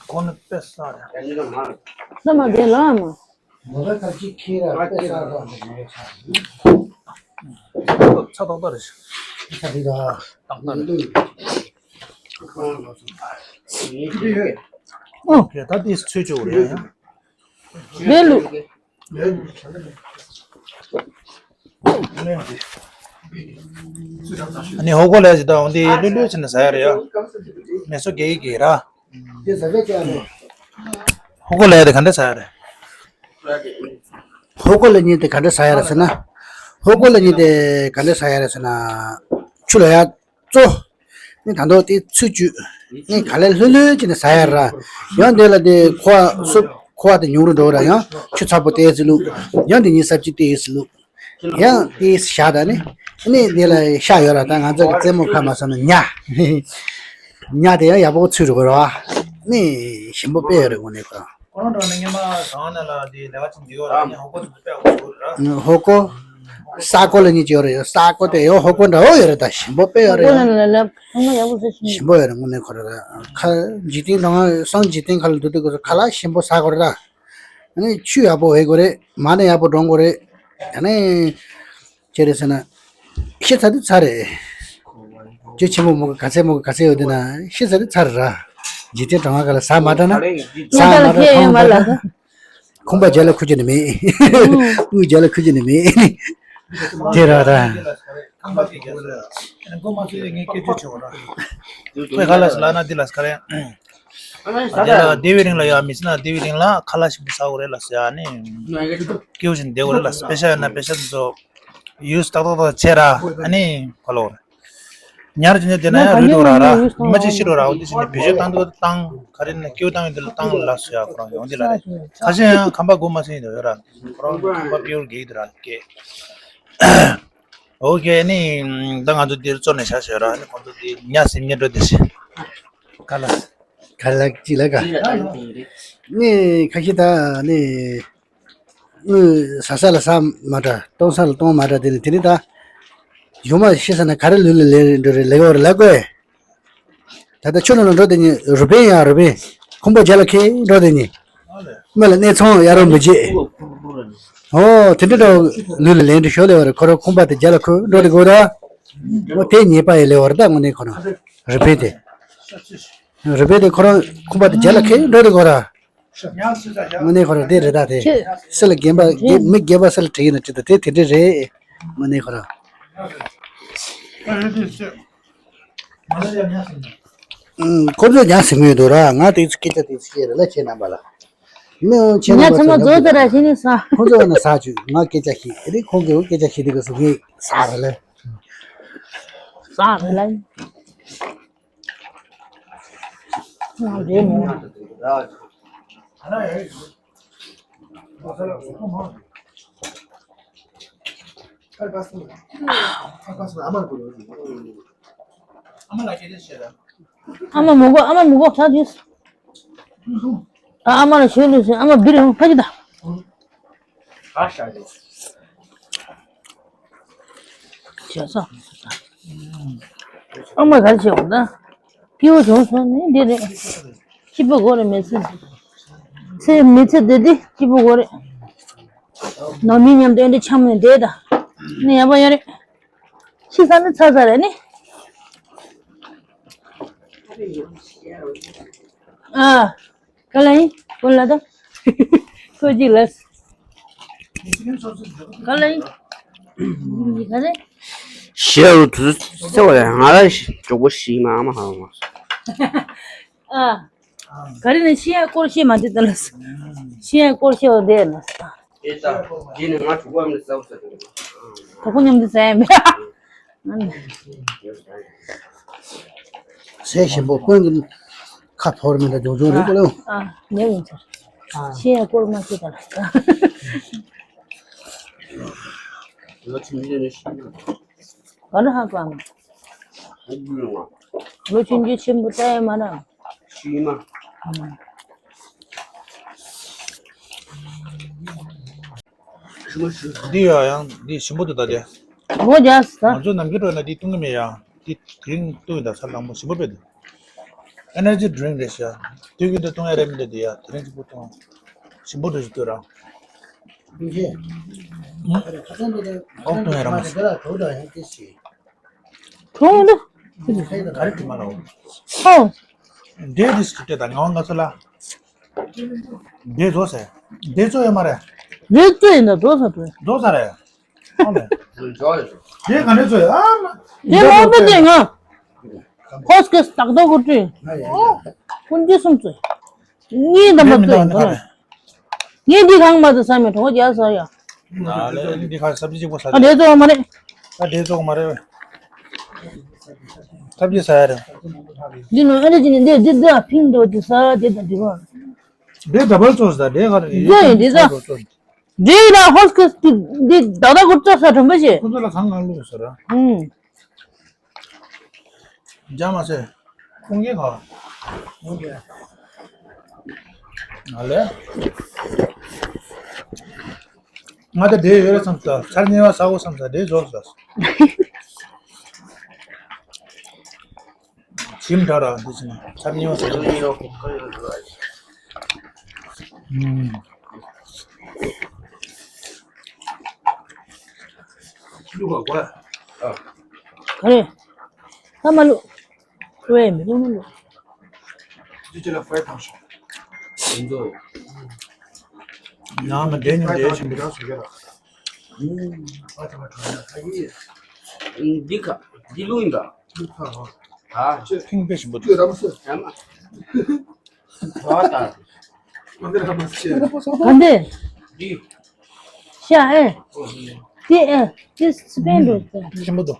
ཁོ་ནི་དཔེ་ས་རེད། ས་མ་དེ་ལ་མ། ཚ་ཏག་ཏག་རེད། ཏག་ཏག་རེད། ཨོ་ཁེ་ད་དེ་ཚོད་ཆོག་རེད་ཡ། ལས་ལུགས། ཨ་ནི་ཧོ་གོ་ལས་ཅི་ད་འོང་དེ་ལྷོད་ལྷོད་བྱས་ནས་ཟ་ཡ་རེད་ཡ། མེ་སོ་རྒྱག་གི་ར། ཧོ་གོ་ལས་དེ་ག་འདྲ་ཟ་ཡ་རེད། ཧོ་གོ་ལས་ཉིན་དེ་ག་འདྲ་ཟ་ཡ་རེད་ཟེར་ན། ཧོ་གོ་ལས་ཉིན་དེ་ག་འདྲ་ཟ་ཡ་རེད་ཟེར་ན། ཆུ་ལ་ཡ། གཙོ། ནི་ད་མདོ་དེ་ཚུད་བཅུད། ནི་ག་ལེར་ལྷོད་ལྷོད་ཅིག་ནས་ཟ་ཡ་ར། ཡང་དེ་ལ་དེ་ཁོ་བ་སུབ་ཁོ་བ་དེ་ཉུང་རུ་འགྲོ་ར་ཡང་ཆུ་ཚ་པོ་ཏོག་ཙམ་བླུགས། ཡང་དེ་ཉིན་ས་བཅུད་ཏོག་ཙམ་བླུགས། ཡང་དེ་ཤ་ད་ནི། ནི་དེ་ལ་ཤ་ཡོད་ར་ད་ང་ཚོ་གི་རྩེད་མོ་ཁ་མ་སོང་ན་ཉ། ཉ་དེ་ཡང་ཡག་པོ་ཚུད་འགྲོ་གི་ར་བ། ནི་ཞིམ་པོ་དཔེ་ཡོད་རེད་དངོས་གནས་ཁོ་རང་། ཁོ་རང་འགྲོ་ནས་སྔོན་མ་གང་ནས་ལ་དེ་ལས་ཀ་ཅིག་འདི་ཡོད་ར་ནི་ཧོ་ཀོ་ཅིག་དཔེ་ཡག་པོ་ཚུད་ར། ཧོ་ཀོ། ས་ཀོ་ལ་ཉིད་ཅིག་ཡོད་རེད་ཡོད། ས་ཀོ་དེ་ཡང་ཧོ་ཀོ་འདྲ་བོ་ཡོད་རེད་ད་ཞིམ་པོ་དཔེ་ཡོད་རེད་ཡང་། ཞིམ་པོ་ཡོད་རེད་དངོས་གནས་ཁོ་ར་ད། ཁ་འཇིག་རྟེན་དང་སང་འཇིག་རྟེན་ཁ་ལ་འདུག་དུས་ཁ་ལག་ཞིམ་པོ་ཟ་དགོས་རེད་ད། ཨ་ནི་ཆུ་ཡག་པོ་འོས་དགོས་རེད། མ་ཎི་ཡག་པོ་འདོན་དགོས་རེད། ཨ་ནི་ཅི་རེད་ཟེར་ན། ཤི་ཚར་དུས་ཚར་རེད། ཇོ་ཆེན་མོ་མོ་ག་ག་ཚད་མོ་ག་ག་ཚད་ཡོད་དེ་ན་ཤི་ཚར་དུས་ཚར་ར། འཇིག་རྟེན་གྲང་བ་ག་ལ་ཟ་མ་དྲག་ན། ཟ་མ་དྲག་ཁོང་མ་དྲག་ན། ཁོང་པ་རྒྱ་ལ་ཁུ་ཅི་ནི་མེད། དབུས་རྒྱ་ལ་ཁུ་ཅི་ནི་མེད། དེ་ར་ར། ཁོས་ག་ལ་ཟེར་ལབ་ན་འདི་ལ་ཟེར་ག་རེ། ཨ་ནི་ད་ལྟ་ལ་བསྡད་པའི་རིང་ལ་ཡ་མི་ཚེ་ན་བསྡད་པའི་རིང་ལ་ཁ་ལག་ཞིམ་པོ་ཟ་དགོས་རེད་ལ་ཟེར། ཨ་ནི་སྐྱིད་པོ་ཞིག་བསྡད་དགོས་རེད་ལ། པེ་ཤ་ཡོད་ན་པེ་ཤ་དེ་ཚོ་ཡུས་ཏག་ཏག་ཏག་བྱས་ར། ཨ་ནི་ཁ་ལོ་རེད། ཉར་གྱི་ནས་བསྡད་ན་ཡང་རུལ་འགྲོ་ར་ར། ཉི་མ་གཅིག་ཤི་འགྲོ་ར། འོ་དེ་བྱས་ནས་བེད་སྤྱོད་བཏང་འདུག་བཏང་། ག་རེ་ན་སྐྱིད་པོ་བཏང་ཡོད་དེ་ལ་བཏང་ལ་ཟེར་ཡ་ཁོ་རང་ཡོང་དེ་ལ་རེད། ཁ་ཤས་ཡང་ཁམས་པ་དགུ་མ་ཟིན་ཡོད་ར། ཁོ་རང་ཁམས་པ་པིའུར་གེག་དེ་ར་སྐད། ཨོ་ཁེ། ནི་ད་ང་ཚོ་འདིར་ཚོར་ནས་བཞག་ཤོད་ར། ནི་ཁོང་ཚོ་འདི་ཉ་ཟིན་ཉ་འགྲོ་དེ་ཤི། ཁ་ལག་ཁ་ལག་ཅི་ལ་ག་ནི་ཁ་ཤས་ད་ནི་ཟ་ས་ལ་ཟ་མ་འདྲ། གཏོང་ས་ལ་གཏོང་མ་འདྲ། དེ་ནི་དེ་ནི་ད་གཞུག་མ་ཤི་ས་ན་ག་རེ་ལུས་ལ་ལེན་འགྲོ་རེད་ལེགས་བར་ལ་གོ། ད་ལྟ་ཆུ་ནང་ལ་འགྲོ་དེ་ནི་རུས་སྦལ་ཡང་རུས་སྦལ། ཁུང་པ་རྒྱ་ལ་ཁེ་འགྲོ་དེ་ནི་མི་ལ་གནས་ཚང་ཡ་རོ་མི་བྱེད། ཨོ་དེ་འདྲ་འགྲོ་ལུས་ལ་ལེན་འགྲོ་ཤོ་ལེ་བར་ཁོ་ར་ཁུང་པ་དེ་རྒྱ་ལ་ཁུ་འགྲོ་དེ་གོ་ད། ཨོ་དེ་ཉེས་པ་ཡི་ལེ་བར་ད་དངོས་གནས་ཁོ་རང་རུས་སྦལ་དེ། རུས་སྦལ་དེ་ཁོ་རང་ཁུང་པ་དེ་རྒྱ་ལ་ཁེ་འགྲོ་དེ་གོ་ར། དངོས་གནས་ཁོ་རང་དེ་རེད་ད་དེ། ཁྱེད། སུ་ལ་རྒན་པ་རྒན་མི་རྒན་པ་སུ་ལ་དྲིས་ཡིན་ན་དྲིས་ད་དེ་དེ་འདྲ་རེད། དངོས་གནས་ཁོ་རང་། ཨུམ། ཁོ་ཚོས་ཉག་ཟིན་མོད་འདུག་ར། ང་དེ་ཚོ་སྐད་ཆ་དེ་ཚོ་བཤད་རེད་ལ་ཁྱེད་རྣམ་པ་ལ། མི་འོང་ཁྱེད་ཉག་རྣམ་པ་ཚང་མ་ཚོ་རྫོགས་ཚར་ར་ཤི་ནི་ས། ཁོ་ཚོ་ན་ས་བཅུ་ང་སྐད་ཆ་ཤི་རེད། ཁོང་གིས་སྐད་ཆ་ཤི་དེ་ག་སུ་ངས་ས་རེད་ལ། ས་རེད་ལ། ང་རེད་མོ། ཨ་མ་མོ་གོ་ཨ་མ་མོ་གོ་ད་དུས། ཨ་མ་ལ་ཞོལ་ལུས་ཟིན། ཨ་མ་བིར་ཡོང་ཕ་གི་ད། བྱས་ཙང་། ཨ་མ་ག་རེ་བྱེད་འོང་ད། སྐྱིད་པོ་བྱུང་སོང་ནི་འདི་རེད། སྐྱིད་པོ་དགོས་རེད་མི་ཚེ། ཚེ་མི་ཚེ་འདི་འདི་སྐྱིད་པོ་དགོས་རེད། ནང་མི་མཉམ་དུ་འདི་འཆམ་ནས་བསྡད་ད། ནི་ཡག་པོ་ཡོད་རེད། ཤི་ས་ནི་ཚ་ཚ་རེད་ནི། ཨ། ག་ལ་ཡིན། ཀུན་ལ་ད། ཁོ་ཅིག་ལ། ག་ལ་ཡིན། ག་རེ། ཞེ་རུ་དུ་སེ་བ་ལ་ང་ལ་གྲོགས་པོ་ཞིག་མ་མ་ཧ་མ། ཨ། ག་རེ་ནས་ཤི་ཡ་སྐོར་ཤེས་མ་དེ་ལྟ་ལ། ཤི་ཡ་སྐོར་ཤེས་བ་དེ་ལ། ཨེ་ད། དེ་ནས་ང་གྲོགས་པོ་མི་ཟ་བ་ཟ་དེ། གྲོགས་པོ་མཉམ་དུ་ཟ་ཡ་མེད། ཟས་ཞིམ་པོ་དཔོན་གྱི་ཁ་ཐོར་མི་འདྲ་ཇོ་ཇོ་རེད་པ་ལོ། ཨ། ཉེ་ཡིན་ཚར། ཤེས་ཡ་སྐོར་མ་ཤེས་དང་། ལོ་ཆུང་ཆུང་ནས་ཤེས་ན། ག་ན་ཧ་གོ་ཨ་མ། ལོ་ཆུང་ཆུང་ཆེན་པོ་ལྟ་ཡ་མ་ན། ཤེས་མ། འདི་ཡང་ཡང་འདི་ཞིམ་པོ་འདུག་ད་དེ། ངོ་རྒྱག་ས། ང་ཚོ་ནམ་རྒྱུན་འགྲོ་ན་འདི་བཏུང་གི་མེད་ཡ། འདི་དེ་རིང་བཏུང་ཡོད་ད། ས་དང་པོ་ཞིམ་པོ་དཔེ་འདུག Energy drink རེད་ཤག་དུས་རྒྱུན་དུ་བཏུང་ཡ་རེད་མི་འདུག་འདི་ཡ། དེ་རིང་གཅིག་པུ་བཏུང་། ཞིམ་པོ་འདུག་ཞིག་ལྟོས་ར། ཨོ་བཏུང་ཡ་ར་མ་ཞིག་གྲོང་འདུག་ག་རེ་དྲི་མ་ལ་འོ། ཧོ། འདྲེ་འདི་སུ་སྤྲད་ད་ངག་དབང་ང་ཚོ་ལ། འདྲེ་རྫོགས་ཟེར། འདྲེ་རྫོགས་ཡོད་མ་རེད། འདྲེ་རྫོགས་ཡིན་ད་རྫོགས་ས་རེད། རྫོགས་ས་རེད། ཨ་ལས། འདྲེ་ག་འདྲེ་རྫོགས་ཡོད་ཨ་མ། འདྲེ་མང་པོ་འདྲེ་ང་། ཧོས་ཀེས་ཏག་ཏག་གོ་བྲིས། ཨོ། ཀུན་གྱིས་གསུངས་ཚུལ། ངའི་འདམ་པ་ལྟོས་ཡིན་དོ། ངས་འདི་གང་མ་དུ་བསམ་མེད་གྲོགས་རྒྱ་ས་ཡ། ཨ་ལས་འདི་ཁ་སབ་ཇི་གཅིག་པོ་ས། ཨ་འདྲེ་ཚོགས་མ་རེད། ཨ་འདྲེ་ཚོགས་མ་རེད། སབ་ཇི་ས་ཡ་རེད། འདི་ནོ་ཨ་རེ་ཅི་ནི་འདི་འདི་འདི་ཕིང་འདྲ་འདི་ས་འདི་དང་འདི་ག་འདྲེ་འདྲ་པར་ཚོགས་ས་འདྲེ་ག་རེ་འདི་ཡིན་འདི་ས། འདྲེ་ཡིན་ན་ཧོས་ཀེས་འདི་འདི་ད་ད་གོ་ཚ་ས་དྲན་པ་ཞེ། ཁོ་ཚོ་ལ་གང་གང་བླུགས་ས་ར། ཨུམ། རྒྱ་མ་ཚད། ཁོང་གིས་ག་ང་ལས། ང་ད་འདྲེ་ཡོད་རེད་བསམ་ས། ཚར་གཉིས་པ་ཟ་དགོས་བསམ་ས། འདྲེ་རྫོགས་ས། ཞིམ་དྲག་ར་འདི་ཚོ་ནི་ཚར་གཉིས་པ་ཟ་གི། ཨུམ། ག་རེ། ད་མ་ལུ། ཁོའི་མི་ལུ་མ་ལུ། ཡང་མ་འདྲེ་ཉུང་འདྲེ་ཞིམ་པོ། འདི་ཁ་འདི་ལུ་ཡིན་པ། ཨ། ཁེངས་པའི་ཞིམ་པོ་འདུག་ཨ་མ། ག་འདི། ཤ་ཨེ། དེ་ཨེ། དེ་སི་པན་འགྲོ་ཟེར། ཞིམ་པོ་འདུག་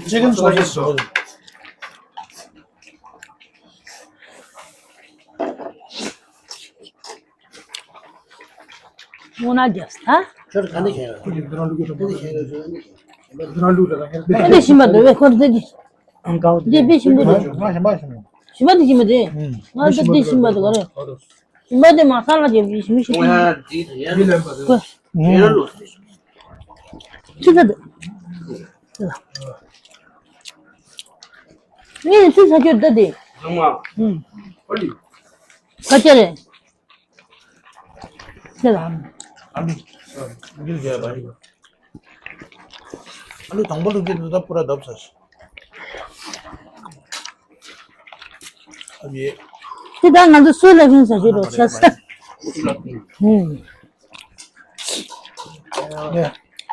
ཅི་ཀན་སོ་སི་ཞིམ་པོ་འདུག་སྔོ་ནག་རྒྱབ་ས། ཁྱོད་ག་འདི་ཁྱེར་ཡོད། འདི་ཁྱེར་ཡོད། འདི་ཁྱེར་ཡོད། འདི་ཞིམ་པ་འདུག་བས་ཁོ་འདི་འདི་ཞིམ་པ་འདུག་བས། ཞིམ་པ་ཞིམ་པ་ཞིམ་པ། ཞིམ་པ་འདི་ཞིམ་པ་འདི། ང་ཚོ་འདི་ཞིམ་པ་འདུག་ག་རེ། ཞིམ་པ་འདི་མ་ས་ལ་རྒྱབ་ཀྱི་ཞིམ་པ་ཞིམ་པ། ཁོ། ཅི་ཚ་འདུག་ངས་ཚིག་ཟ་རྒྱུ་འདི་འདི། ཚང་མ། ཨུམ། ཨ་ལི། ཁ་ཆེ་རེད། ཁྱེད་ལ། ཨ་ལུ། ཨ་ལུ་དང་པོ་ལུག་གི་འདུག་ད་པུ་ར་བརྡབ་ས། ཨ་ཡེ། དེ་ད་ང་ཚོ་སུ་ལ་ཕན་ཟ་རྒྱུ་རོ་ཆ་ས། ཧུམ། ཡ།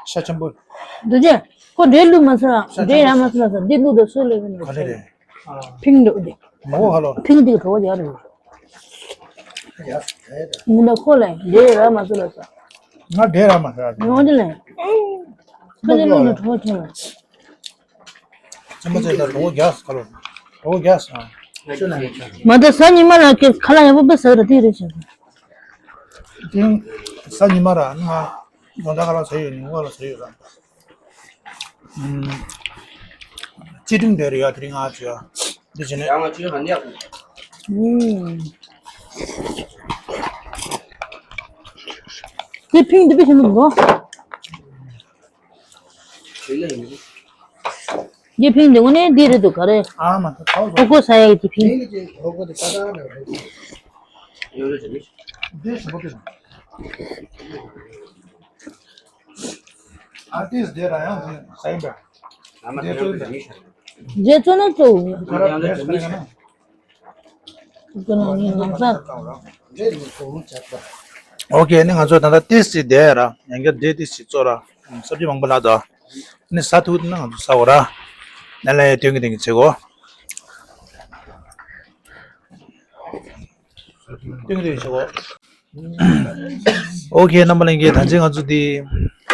ཤ་ཆེན་པོ། འདུག་ཅེ། ཁོ་འདྲེ་ལུག་མ་ཟ། འདྲེ་ཡ་མ་ཟ་ལ་ཟ། འདི་ལུག་ད་སུ་ལ་ཕན་ཟ། ག་རེ་རེད། ཕིང་འདུག་འདི། མོ་ཧ་ལོ། ཕིང་འདི་གྲོ་བ་ཡར་རེད། ངུ་ན་ཁོ་ལ་འདྲེ་ར་མ་ཟ་ལ་ཟ། ང་འདྲེ་ར་མ་ཟ། ངོ་འདི་ལ། ཁ་ལེ་ལུག་ན་གྲོ་བ་ཁྱེར་ལ། ཅི་མ་ཚད་ད་གྲོ་བ་རྒྱག་ཁ་ལོ། གྲོ་བ་རྒྱག་ས། མ་ད་གཟའ་ཉི་མ་ལ་ཁ་ལག་ཡག་པོ་དཔེ་ཟ་ར་དེ་རེད་བྱ། དེ་གཟའ་ཉི་མ་ར་ང་དགོང་དག་ཁ་ལག་ཟ་ཡོད་ནི་ངོ་ལ་ཟ་ཡོད་ར། ཨུམ། བཅའ་ཁྲིམས་དེ་རེད་ཡ། དེ་རིང་ང་བྱོས་ཡ། འདི་བྱས་ནས། ཡང་ང་ཆོས་ཧ་ནི་ཡག་གི། ཨུམ། དེ་ཕིང་དེ་དཔེ་ཞིམ་པོ་འདུག་དེ་ལས་ཡིན། དེ་ཕིང་དེ་དངོས་གནས་འདི་རེད་འདུག་ག་རེ། ཨ་མ་ད་ཐའོ་ཧོ་ཀོ་ཟ་ཡ་གི་དེ་ཕིང་། ཧོ་ཀོ་དེ་ད་ད་རེད། ཡོད་རེད་ཟེར་ནི། འདི་ཞིམ་པོ་དེ། ཨར་ཏིས་དེ་ར་ཡང་ཟ་ཡིན་པས། རྗེས་ཚོ་ན་གཙོ་བོ། ཨོ་ཁེ། ནི་ང་ཚོ་ད་ལྟ་ཏིས་ཅིག་བསྡད་ར། ཡང་བསྐྱར་འདྲེ་ཏིས་ཅིག་གཙོ་ར། སབ་ཇི་མང་པོ་ལ་དོ། ནི་ཟ་ཐུབ་ན་ང་ཚོ་ཟ་འོ་ར། ནི་ལ་ཡ་དོན་གི་དེང་གི་བྱེད་གོ། ཏིང་རེ་ཆེ་བོ། ཨོ་ཁེ། རྣམ་པ་ལྷན་རྒྱས། ད་ཅི་ང་ཚོ་འདི་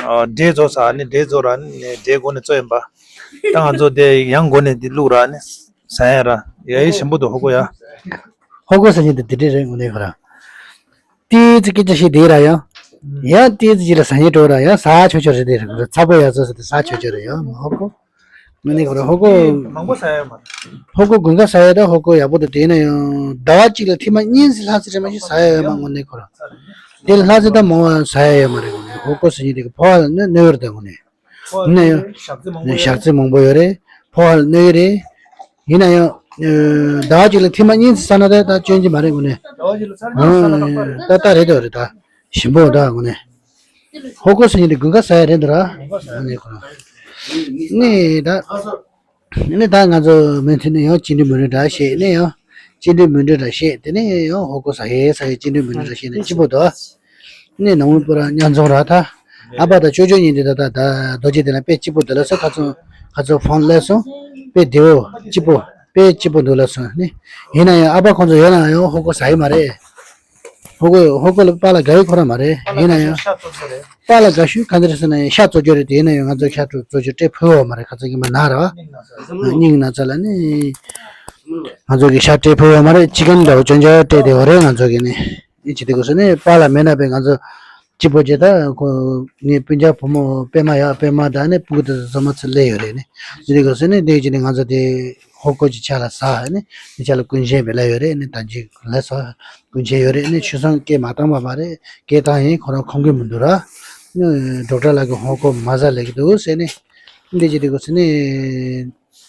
ཨ་འབྲས་རྫོགས་ས་ནི་འབྲས་རྫོགས་ར་ནི་འབྲས་སྒོ་ནས་རྫོགས་ཡིན་པ། ད་ང་ཚོ་འདི་ཡང་སྒོ་ནས་འདི་བླུག་ར་ནི་ཟ་ཡ་ར། ཡ་ཡི་ཞིམ་པོ་འདུག་ཧོ་ཀོ་ཡ། ཧོ་ཀོ་ཟ་ཉིན་འདི་འདི་འདྲས་རེད་དངོས་གནས་ཁོ་ར། ཏི་ཙི་སྐད་ཆ་བཤད་འདི་ར་ཡ། ཡ་ཏི་ཙི་ཅི་ལ་ཟ་ཉིན་འགྲོ་ར་ཡ། ཟ་ཆོག་ཆོག་རེད་འདི་ར། ཚ་པོ་ཡ་ཚོ་ཟ་དེ་ཟ་ཆོག་ཆོག་རེད་ཡ། ཧོ་ཀོ། ང་ནི་ཁོ་ར་ཧོ་ཀོ། མང་པོ་ཟ་ཡ་མ་རེད། ཧོ་ཀོ་དགུན་ཁ་ཟ་ཡ་ད་ཧོ་ཀོ་ཡག་པོ་འདུག་དེ་ན་ཡང་ཟླ་བ་གཅིག་ལ་ཐེངས་མ་གཉིས་ལྷག་ཙམ་རེ་མ་ཞིག་ཟ་ཡ་ཡོད་མ་དངོས་གནས་ཁོ་ར། དེ་ལ་ལྷག་ཙམ་ད་མང་བ་ཟ་ཡ་ཡོད་མ་རེད། དངོས་གནས་ཧོ་ཀོ་ཟ་ཉིན་དེ་གི་ཕོ་བ་ལ་གནོད་ཡོད་རེད་ད་དངོས་གནས། ཡིན་ན་ཡང་ཞག་རྩི་མང་པོ་ཡོད་རེད། ཕོ་བ་ལ་གནོད་ཡོད་རེད། ཡིན་ན་ཡང་ཟླ་བ་གཅིག་ལ་ཐེངས་མ་གཉིས་ཟ་ན་ད་ད་སྐྱོན་གྱི་མ་རེད་དངོས་གནས། ད་ད་རེད་དོ་རེད་ད། ཞིམ་པོ་ད་དངོས་གནས། ཧོ་ཀོ་ཟ་ཉིན་དེ་དགུན་ཁ་ཟ་ཡ་རེད་འདུག་ར། ནི་ད། ནི་ད་ང་ཚོ་མུ་མཐུད་ནས་ཡང་བཅིངས་འགྲོལ་མུ་འབྲེལ་དྲ་ཞིག་ནས་ཡང་བཅིངས་འགྲོལ་མུ་འབྲེལ་དྲ་ཞིག་དེ་ནས་ཡང་ཧོ་ཀོ་ཟ་ཡས་ཟ་ཡས་བཅིངས་འགྲོལ་མུ་འབྲེལ་དྲ་ཞིག་ནས་སྐྱིད་པོ་འདུག་ནི་ནང་མི་པོ་ར་མཉམ་འཛོམས་ར་ད། ཨ་ཕ་དང་ཅོ་ཅོ་གཉིས་དེ་ད་ད་ད་རྡོ་རྗེ་གདན་ལ་དཔེ་སྐྱིད་པོ་འདུག་ལ་སོ། ཁ་ཚོ་ཁ་ཚོ་ཕོན་ལ་སོང་། དཔེ་བདེ་བོ་སྐྱིད་པོ་དཔེ་སྐྱིད་པོ་འདུག་ལ་སོང་ནི། ཡིན་ན་ཡང་ཨ་ཕ་ཁོང་ཚོ་ཡོད་ན་ཡང་ཧོ་ཀོ་ཟ་ཡི་མ་རེད། ཧོ་ཀོ་ཧོ་ཀོ་ལ་པཱ་ལགས་དགའ་ཡི་ཁོ་རང་མ་རེད། ཡིན་ན་ཡང་པཱ་ལགས་དགའ་ཤོས་ག་འདྲ་ཟེར་ན་ཡང་ཤ་བཙོ་རྒྱུ་རེད་དེ། ཡིན་ན་ཡང་ང་ཚོ་ཤ་བཙོ་རྒྱུ་སྤྲད་ཕོད་པ་མ་རེད། ཁ་ཚ་གི་མ་ན་ར་བ། སྙིང་ན་ཚ་ལ་ནི་ང་ཚོ་གི་ཤ་སྤྲད་ཕོད་པ་མ་རེད། ཅི་གན་འདྲ་བོ་ཅོན་ཅོན་སྤྲད་དེ་བ་རེད། ང་ཚོ་གི་ནི་ཨེ་ཅི་དེ་གོ་སོ་ནི་པཱ་ལགས་མེད་ན་པས་ང་ཚོ་སྐྱིད་པོ་བྱེད་ད་ཁོ་ངའི་སྤུན་ཀྱག་བུ་མོ་པད་མ་ཡག་པད་མ་དང་ནི་སྤུ་གུ་དེ་ཚོ་ཚང་མ་ཚུར་སླེབས་ཡོད་རེད་ནི། ཅི་དེ་གོ་སོ་ནི་དེ་ཅི་ནི་ང་ཚོ་དེ། ཧོ་ཀོ་ཅིག་ཆ་ལ་ཟ་ནི། དེ་ཆ་ལ་ཀུན་མཁྱེན་བེ་ལ་ཡོད་རེད་ནི། ད་ཅིག་ལ་ཟ་ཀུན་མཁྱེན་ཡོད་རེད་ནི། ཆུ་སྲང་སྐད་མ་བཏང་བ་མ་རེད། སྐད་བཏང་ཡིན་ཁོ་རང་ཁོམ་གི་མི་འདུག་ར། ནི་ཌོག་ཊར་ལགས་ཀྱིས་ཧོ་ཀོ་མ་ཟ་ལབ་ཀྱི་འདུག་ཟེར་ནི། འདི་ཅི་འདི་གོ་ཟེར་ནི།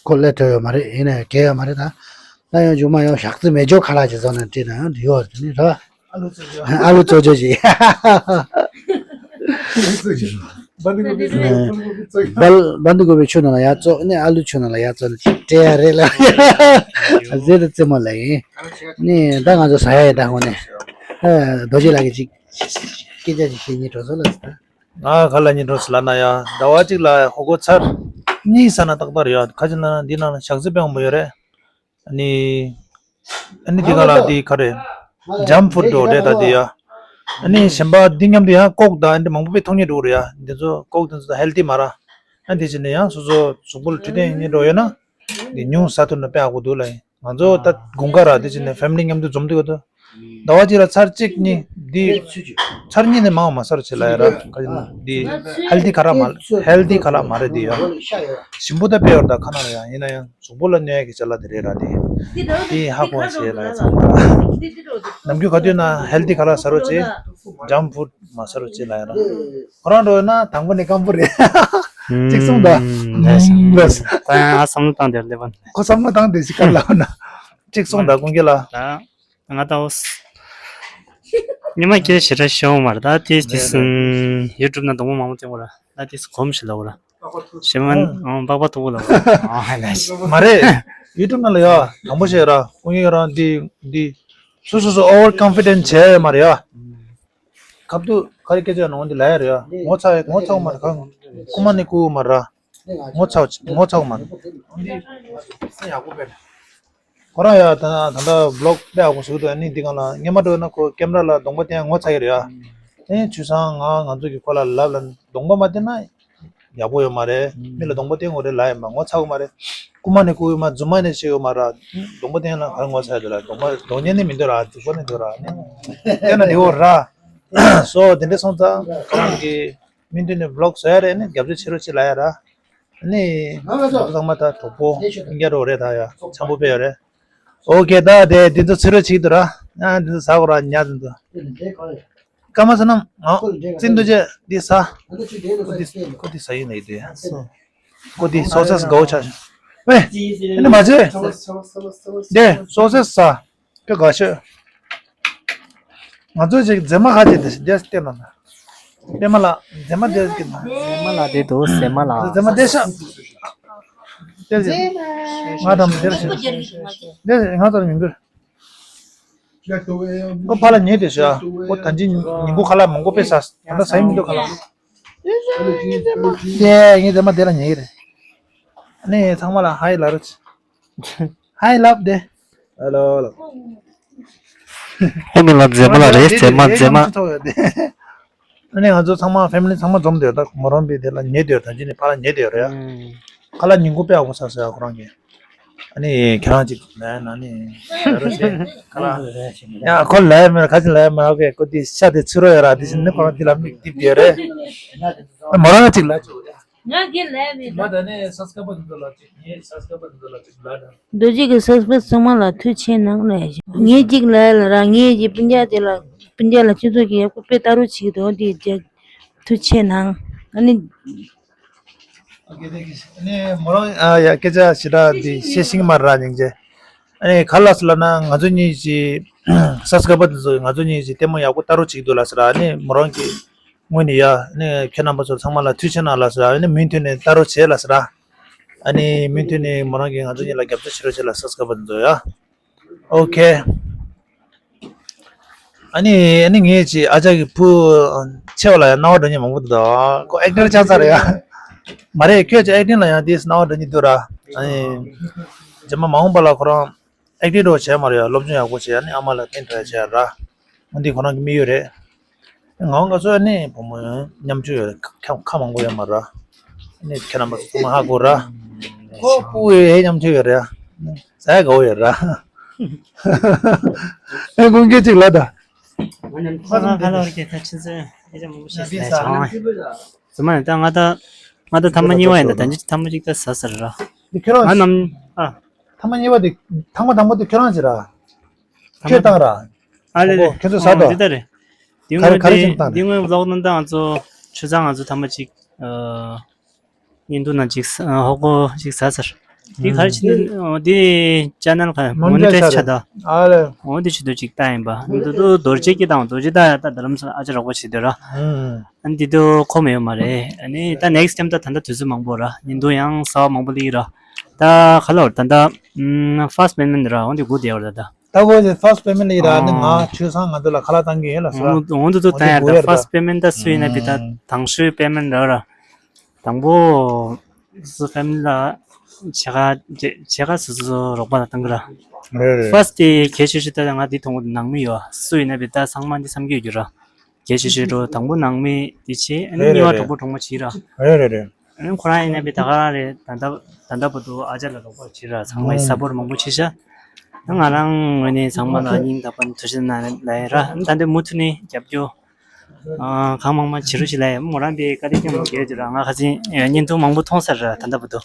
ཁོ་སླེབས་ཐུབ་ཡོད་མ་རེད། ཡིན་ན་ཡང་གལ་ཡོད་མ་རེད་ད། ད་ཡང་མཇུག་མ་ཡང་ཞག་རྩི་མེད་འཇོག་ཁ་ལག་ཅིག་བཟོ་ན་འགྲིག་ན་ཡང་འགྲིག་ཡོད་རེད་ནི་ར། ཨ་ལུ་བཙོ་ཆོག་ཅིག་བལ་བལ་འདི་དགོས་པའི་ཆུ་ནང་ལ་ཡར་བཙོ་ནས་ཨ་ལུ་ཆུ་ནང་ལ་ཡར་བཙོ་ནས་ཅིག་སྤྲད་ཡ་རེད་ལ། ཟེར་དུ་རྩེད་མོ་ལ་ཡིན། ནས་ད་ང་ཚོ་ཟ་ཡ་ཡིན་ད་དངོས་གནས། ཨ་རྡོ་རྗེ་ལགས་ཀྱིས་ཅིག་སྐད་ཆ་ཅིག་བཤད་སྙིང་བྲོ་སོང་ལ་ཟེར་ད། ང་ག་ལ་སྙིང་བྲོ་སོང་ལབ་ན་ཡ། ཟླ་བ་གཅིག་ལ་ཧོ་ཀོ་ཚར་གཉིས་ཟ་ན་ཏག་ཏག་རེད་ཡ། ཁ་ཅིག་ན་འདི་ནང་ལ་ཞག་རྩི་དཔེ་མང་པོ་ཡོད་རེད། ཨ་ནི། ཨ་ནི་འདི་ག་ལ་འདི་ག་རེད། ཇམ་ཕུད་འགྲོ་རེད་ད་འདི་ཡ། ཨ་ནི་གཞན་པ་འདི་མཉམ་དུ་ཡང་ཀོག་དང་འདི་མང་པོ་པའི་མཐོང་རྙེད་འགྲོ་རེད་ཡ། འདི་ཚོ་ཀོག་དེ་ཚོ་ཧེལ་ཐི་མ་ར། ཨ་འདི་བྱས་ནས་ཡང་སོ་སོ་གཟུགས་པོ་ལ་འཕྲོད་བསྟེན་ཡིན་འགྲོ་ཡོད་ན། འདི་ཉུང་ཟ་ཐུབ་ན་དཔེ་ཡག་པོ་འདུག་ལ། ང་ཚོ་ད་དགུན་ཁ་ར་འདི་བྱས་ནས་ཕེ་མི་ལི་མཉམ་དུ་འཛོམས་འདུག་ག་ད། ཟླ་བ་གཅིག་ལ་ཚར་གཅིག་གཉིས་འདི། ཚར་གཉིས་ནས་མང་བ་མ་ཟ་རོགས་བྱེད་ལ་ཡ་ར། ག་ཅི་ན་འདི་ཧེལ་ཐི་ག་ར་མ་ཧེལ་ཐི་ག་ར་མ་རེད་འདི་ཡ། ཞིམ་པོ་ད་དཔེ་ཡོད་ར་ད་ཁ་ན་ར་ཡ་ཡིན་ན་ཡང་། གཟུགས་པོ་ལ་གནོད་ཡག་གི་ཅ་ལག་དེ་རེད་ར་དེ། དེ་ཧ་གོ་བ་བྱེད་ལ་ཡ་ཚང་མ། ནམ་རྒྱུན་ག་དུས་ན་ཧེལ་ཐི་ག་ལ་ཟ་རོགས་བྱེད། ཇམ་ཕུད་མ་ཟ་རོགས་བྱེད་ལ་ཡ་ར། ཁོ་རང་འགྲོ་ཡོད་ན་དང་པོ་ནས་སྐམ་པོ་རེད། གཅིག་གསུངས་ད། ལགས་སོ། ལགས་སོ། ད་ཡང་ང་བསམ་བློ་བཏང་དེར་སླེབས་པ། ཁོ་བསམ་བློ་བཏང་དེ་ཞིག་ག་ལ་ན། གཅིག་གསུངས་ད་ཀུན་མཁྱེན་ལགས། ད་ང་ད་འོ། ཉི་མ་སྐྱེལ་ཞེ་དྲག་ཤོང་མ་རེད། ད་དེ་དེ་ཡུ་ཊུབ་ན་སྡོང་པོ་མང་པོ་སྟོན་གོ་ར། ད་དེ་གོམས་ཤིག་ལ་འོ་ར། ཞེ་མ་ཨང་པགས་པ་མཐུག་པོ་ལ་འོ་ར། ཨང་ཧ་ལས་ཤི། མ་རེད། ཡུ་ཊུབ་ན་ལ་ཡ་དང་པོ་ཞེ་ར་ཀུན་མཁྱེན་རང་འདི་འདི་སོ་སོ་སོ་ཨོ་ཝར་ཀོན་ཕི་ཌེན་ཊི་བྱས་ཡོད་མ་རེད་ཡ། ཁབ་ཏུ་ག་རེ་སྐད་ཆ་ནང་འདི་ལ་ཡ་རེད་ཡ། ངོ་ཚ་ངོ་ཚ་མ་རེད་ཁ་ཁུ་མ་ནི་ཁུ་མ་ར། ངོ་ཚ་ངོ་ཚ་མ་རེད། ཁོ་རང་ཡ་ད་ད་ལྟ་བི་ལོག་དཔེ་ཡག་པོ་བཟོ་གི་འདུག་ཨ་ནི་འདི་སྒང་ལ་སྔོན་མ་འགྲོ་ན་ཁོ་ཀེམ་ར་ལ་གདོང་པ་བསྟན་ངོ་ཚ་གི་རེད་ཡ། ཨེ་ཆུ་སང་ང་ང་ཚོ་གི་ཁོ་ལ་ལབ་ལ་གདོང་པ་མ་བསྟན་ན་ཡག་པོ་ཡོད་མ་རེད། མི་ལ་གདོང་པ་བསྟན་དགོས་རེད་ལབ་ཡོད་མ་ངོ་ཚ་གི་མ་རེད། རྐུ་མ་ནས་རྐུ་ཡོད་མ་རྫུན་མ་ནས་བཤད་ཡོད་མ་ར། གདོང་པ་བསྟན་ལ་ག་རེ་ངོ་ཚ་ཡ་འདུག་ལ་གདོང་པ་གདོང་བརྙན་ནི་མི་འདུག་ར་རྫུན་པ་ནི་འདུག་ར་ནི། བསྟན་ན་འདི་འོ་ར། སོ་དེ་འདྲ་སོང་ཙང་ཁོ་རང་གི་མི་མཐུན་ནས་བི་ལོག་བཟོ་ཡ་རེད་ནི་རྒྱབ་སྐྱོར་བྱེད་རོགས་བྱེད་ལབ་ཡ་ར། ནི། ང་ཚོ་ཚང་མ་ད་གྲོགས་པོ་ཨིན་རྒྱ་རོགས་རེད་ད་ཡ་འཆམ་པོ་དཔེ་ཡོད་རེད། ཨོ་ཀེ་ད་དེ་འདི་ཚོ་ཚེ་རོགས་བྱེད་ཀྱི་འདུག་ར། ང་འདི་ཚོ་ཟ་དགོས་ར་ཉ་འདི་ཚོ། སྐར་མ་ཟ་ནམ་ཨ། བཙན་དུ་བྱས་འདི་ཟ། ཁོ་འདི་ཁོ་འདི་ཟ་ཡིན་ལེ་དེ། ཁོ་འདི་སོ་སེ་སི་དགའ་བོ་ཆགས་ཤག་ཝེ། ཨ་ནི་མ་བྱེད། དེ་སོ་སེ་སི་ཟ། དཔེ་དགའ་ཤོས། ང་ཚོ་ཅིག་མཛེས་མ་ཁ་ཅིག་དེ་ཞིག་བསྡད་བལྟས་ན། པད་མ་ལགས་མཛེས་མ་བསྡད་ཀྱི་ན། མཛེས་མ་ལགས་དེ་འདུག་མཛེས་མ་ལགས། མཛེས་མ་བསྡད་ཤག་བསྡད་ཀྱི། ང་དང་བསྡད་ཤག་བསྡད་ང་ཚོར་ཉིན་དགུར། ཁོ་ཕ་ལ་ཉེ་དེ་ཤག་ཁོ་ད་ཅི་ཉིན་གུང་ཁ་ལག་མང་པོ་དཔེ་ཟ། ད་ལྟ་ཟ་ཡི་མི་འདུག་ཁ་ལག་དེ་ངའི་མཛེས་མ་དེ་ལ་ཉེ་གི་རེད། ཨ་ནི་ཚང་མ་ལ་ཧའི་ལབ་རོགས། ཧའི་ལབ་དེ། ཧེ་ལོ་ཧེ་ལོ། ཧེ་མི་ལ་མཛེས་མ་ལ་རེད་མཛེས་མ་མཛེས་མ། ཨ་ནི་ང་ཚོ་ཚང་མ་ཕེ་མི་ལི་ཚང་མ་འཛོམས་བསྡད་ད་མོ་རང་པི་དེ་ལ་ཉེ་དེ་ཡོད་ད་ཅི་ནི་ཕ་ལ་ཉེ་དེ་ཡོད་རེད། ཁ་ལག་ཉིན་གུང་དཔེ་ཡག་པོ་ཟ་ཟེར་ཡ་ཁོ་རང་གིས། ཨ་ནི་ཁྱེད་རང་ཅིག་ལ་ན་ནི་ཡ་ཁོ་ལ་ཡ་མེད་ཁ་ཅིག་ལ་ཡ་མེད་ཨོ་ཀེ་ཁོ་དེ་ཤ་དེ་ཚུ་རོ་ཡོད་ར་དེ་བཞིན་ནི་ཁོ་རང་དེ་ལ་མིག་རྡིབ་དེ་རེད། མོ་རང་ཅིག་ལ་ཅིག་ཡ། ང་རྒན་ལས་མེད་ད། མ་ད་ནས་སབ་སི་ཀ་རབ་འདི་ལ་ཅིག་ངས་སབ་སི་ཀ་རབ་འདི་ལ་ཅིག་ལ་ད། རྡོ་རྗེ་གི་སབ་སི་ཀ་རབ་ཚང་མ་ལ་ཐུགས་ཆེ་གནང་ལས། ངས་ཅིག་ལ་ལ་ར་ངས་ཅིག་སྤུན་ཀྱག་དེ་ལ་སྤུན་ཀྱག་ལ་སྤྱི་ཚོགས་ཀྱི་ཡག་པོ་དཔེ་ལྟ་རོགས་བྱེད་ཀྱི་འདུག་དེ་ཅིག་ཐུགས་ཆེ་གནང་། ཨ་ནི། ཨོ་ཀེ་ཐེང་ཀིའུ། ཨ་ནི་མོ་རང་ཨ་ཡ་སྐད་ཆ་ཞེ་དྲག་འདི་བཤད་ཤེས་ཀྱི་མ་རེད་ར་སྙིང་རྗེ། ཨ་ནི་ག་ལ་སི་ལ་ན་ང་ཚོ་གཉིས་ཀྱི་སབ་སི་ཀ་རབ་འདི་ཚོ་ང་ཚོ་གཉིས་ཀྱི་ལྟད་མོ་ཡག་པོ་ལྟ་རོགས་བྱེད་ཀྱི་འདུག་ལ་སི་ར་ཨ་ནི་མོ་རང་གི་ངོས་ནས་ཡ། ཨ་ནི་ཁྱེད་རྣམ་པ་ཚོ་ཚང་མ་ལ་ཐུགས་ཆེ་གནང་ལ་ཟེར། ཨ་ནི་མུ་མཐུད་ནས་ལྟ་རོགས་བྱེད་ལ་ཟེར། ཨ་ནི་མུ་མཐུད་ནས་མོ་རང་གིས་ང་ཚོ་གཉིས་ལ་རྒྱབ་སྐྱོར་བྱེད་རོགས་བྱེད་ལ་སབ་སི་ཀ་རབ་འདི་ཚོ་ཡ། ཨོ་ཁེ། ཨ་ནི་ཨ་ནི་ངས་ཅི་ཨ་ཅག་གི་བུ་ཆེ་བ་ལ་ཡ་རྣ་བ་འགྲོ་མཁན་མང་པོ་འདུག་ད་ཁོ་ཨེག་ཊར་ཆགས་ཚར་རེད་ཡ། མ་རེད་ཁྱོད་ཅི་ཨེག་ཊིང་ལ་ཡང་དེས་རྣ་བ་འགྲོ་མཁན་འདུག་ར། ཨ་ནི་རྗེས་མ་མ་འོངས་པ་ལ་ཁོ་རང་། ཨེག་ཊིང་རོ་བྱས་མ་རེད་ཡ། སློབ་སྦྱོང་ཡག་པོ་བྱས་ཨ་ནི་ཨ་མ་ལ་བརྟེན་ཐུབ་ཡ་བྱས་ར། འོ་འདི་ཁོ་རང་གི་དམིགས་ཡུལ་རེད། ང་ང་ཚོ་ཨ་ནི་བུ་མོ་མཉམ་སྤྱོད་ཡོད་རེད། ཁ་ཁ་མང་པོ་ཡོད་མ་ར། ཨ་ནི་ཁྱེད་རྣམ་པ་ཚོ་ཚང་མ་ཧ་གོ་ར། ཁོ་སྤུ་གུ་ཡོད་མཉམ་སྤྱོད་ཡོད་རེད་ཡ། ཟ་ཡ་དགའ་བོ་ཡོད་ར། ཨེ་དགོངས་འགལ་ཅིག་ལ་ད། ཁ་ལོ་ར་ཁྱེད་ད་ཆི་ཟེར་ཨེ་ཅག་མང་པོ་བཤད་ཟེར་བྱ་བ། ཟེར་མ་ནི་ད་ང་ད་ང་ད་ཐ་མ་གཉིས་པ་ཡིན་ད་ད་ཅི་ཐ་མ་གཅིག་ད་ཟ་ཟེར་ར། འདི་ཁྱོད་རང་ང་ནམ་ཨ། ཐ་མ་གཉིས་པ་དེ་ཐ་མ་དང་པོ་དེ་ཁྱོད་རང་ཅི་ར། ཁྱོད་བཏང་ར། ཨ་ལེ་ལེ། ཁོ་ཁྱོད་ཚོ་ཟ་ཨོ་དོ། འདི་ལྟ་རེད། དེ་ག་རེ་སྔོན་ག་རེ་དེ་བྱས་བཏང་དེ་ར། སྔོན་ལོག་ན་ད་ང་ཚོ་ཆུ་ཚང་ང་ཚོ་ཐ་མ་གཅིག་ཨ། ཉིན་དུ་ན་གཅིག་ཨ་ཧོ་ཀོ་གཅིག་ཟ་ཟེར། དེ་ག་རེ་བྱས་ནས་ཨོ་དེ་ཅེ་ནལ་ག་མོ་ནི་ཊའི་ཛི་ཆགས་དོ། ཨ་ལེ། ཨོ་དེ་ཆེད་དུ་གཅིག་བཏང་ཡིན་པ། འདི་དུ་རྡོ་རྗེ་སྐྱིད་དང་རྡོ་རྗེ་ད་ཡ་ད་རྡ་རམ་ས་ལ་ཨ་ཅག་རོགས་པ་བྱེད་དོ་ར། ཨ་འདི་དུ་ཁོམ་ཡོད་མ་རེད། ཨ་ནི་ད་ནེག་སི་ཊའིམ་ད་ད་ལྟ་དུས་ཚོད་མང་པོ་ར་ཉིན་དུ་ཡང་ཟ་བ་མང་པོ་སླེབས་ཀྱི་ར། ད་ག་ལ་བར་ད་ད་ཕར་སི་ཊི་པེ་མེན་ཊི་ར་འོ་འདི་སྒུག་བསྡད་ཡོད་ར་ད། ད་གོ་ཕར་སི་ཊི་པེ་མེན་ཊི་ལ་ཡིན་ར། ནི་ང་ཆོས་ཚང་ང་ཚོ་ལ་ཁ་ལག་བཏང་གི་ཡིན་ལ་སོ་ར། འོང་དུ་འོང་དུ་དུ་ད་ཡ་ད་ཕར་སི་ཊི་པེ་མེན་ཊི་ད་སུ་ཡིན་ན་བི་ད་དང་ཤོས་པེ་མེན་ཊི་ར་ར། དང་པོ་སུ་ཕེ་མི་ལི་ལ་ཕྱེད་ཀ་ཕྱེད་ཀ་སུ་སུ་རོགས་པ་ལ་བཏང་གི་ར། རེད་རེད། ཧྥར་སི་ཊི་དེ་གལ་ཆེ་ཤོས་ད་ང་འདི་མཐོང་གི་འདུག་ནང་མི་ཡོད། སུ་ཡིན་ན་བི་ད་ཚང་མ་འདི་བསམ་གྱི་ཡོད་ར། གལ་ཆེ་ཤོས་འགྲོ་དང་པོ་ནང་མི་འདི་བྱས། ཨ་ནི་རེད་གཉིས་པ་རེད་གྲོགས་པོ་གྲོགས་མོ་བྱས་ར། རེད་རེད་རེད། ཨ་ནི་ཁོ་རང་ཡིན་ན་བི་ད་ག་རང་རེད། ད་ལྟ་ད་ལྟ་བར་དུ་ཨ་ཅག་ལ་རོགས་པ་བྱས་ར། ཚང་མ་ཡི་ཨོ། སཔོར་ཊི་མང་པོ་བྱས་ཤག་ད་ང་རང་ངོས་ནས་ཚང་མ་ལ་སྙིང་ཐག་པ་ནས་ཐུགས་རྗེ་གནང་ལབ་ཡིན་ར། ཨ་ནི་ད་འདི་མུ་མཐུད་ནས་རྒྱབ་སྐྱོར། ཨ། གང་མང་མང་བྱེད་རོགས་ཞེས་ལབ་ཡ། མོ་རང་པའི་དཀའ་ལས་ཀྱང་མང་པོ་རྒྱག་ཡོད་ར། ང་ཁ་སང་བརྙན་ཐུང་མང་པོ་མཐོང་ཚར་ར་ད་ལྟ་བར་དུ།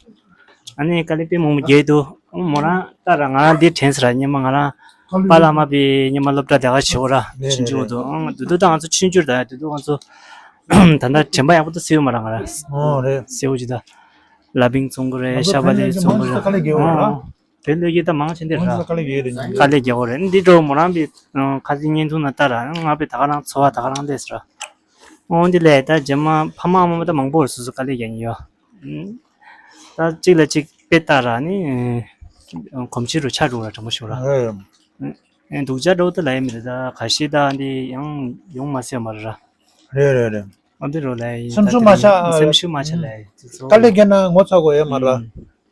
ཨ་ནི་དཀའ་ལས་དཔེ་མང་པོ་རྒྱག་འདུག་མོ་རང་ལྟ་ར་ང་རང་འདིར་དྲན་ཚར་ར། སྔོན་མ་ང་རང་པཱ་ལགས་མ་པའི་སྔོན་མ་སློབ་གྲྭ་དེ་ག་བྱེད་འོ་ར། རེད་ཆུང་ཆུང་རེད་འོ་དུ་ཨང་དུ་དུ་ད་ང་ཚོ་ཆུང་ཆུང་ར། ད་དུ་དུ་ང་ཚོ་ད་ལྟ་དྲན་པ་ཡག་པོ་ད་སེ་ཡོད་མ་ར་ང་ར། ཨོ་རེད། སེ་འོ་ཅི་ད་ལ་ཕིང་ཚོང་གི་རེད། ང་ཚོ་ཤ་བ་ལི་ཚོང་གི་རེད། དཀའ་ལས་རྒྱག་འོ་ར། ཨང་། བོད་ལས་ཀྱི་ད་མང་ཆེན་དེ་ར། དཀའ་ལས་རྒྱག་གོ་རེད། འདི་འགྲོ་མོ་རང་པའི་ཁ་སང་བརྙན་ཐུང་ན་ལྟ་ར། ང་པའི་ད་ག་རང་འཚོ་བ་ད་ག་རང་ལས་ར། འོ་འདི་ལས་ད་རྗེས་མ་ཕ་མ་མ་མ་ད་མང་པོ་རེད། སོ་སོ་དཀའ་ལས་རྒྱག་ཡིན་ཡོད། ད་གཅིག་ལ་གཅིག་དཔེ་ལྟ་ར་ནི་གོམས་གཤིས་རུ་ཆགས་འགྲོ་ར་དྲང་པོ་ཞུ་ར། ཨེ་སྡུག་ཅག་འགྲོ་ད་ལ་ཡ་མི་རེད། ད་ཁ་ཤས་ད་འདི་ཡང་ཡོང་མ་སྲིད་མ་རེད་ར། རེད་རེད་རེད། ཨ་འདི་རུ་ལ་ཡིན། སེམས་ཤུགས་མ་ཆག་སེམས་ཤུགས་མ་ཆག་ལ་ཡིན། དཀའ་ལས་བརྒྱབ་ན་ངོ་ཚ་དགོས་ཡོད་མ་རེད།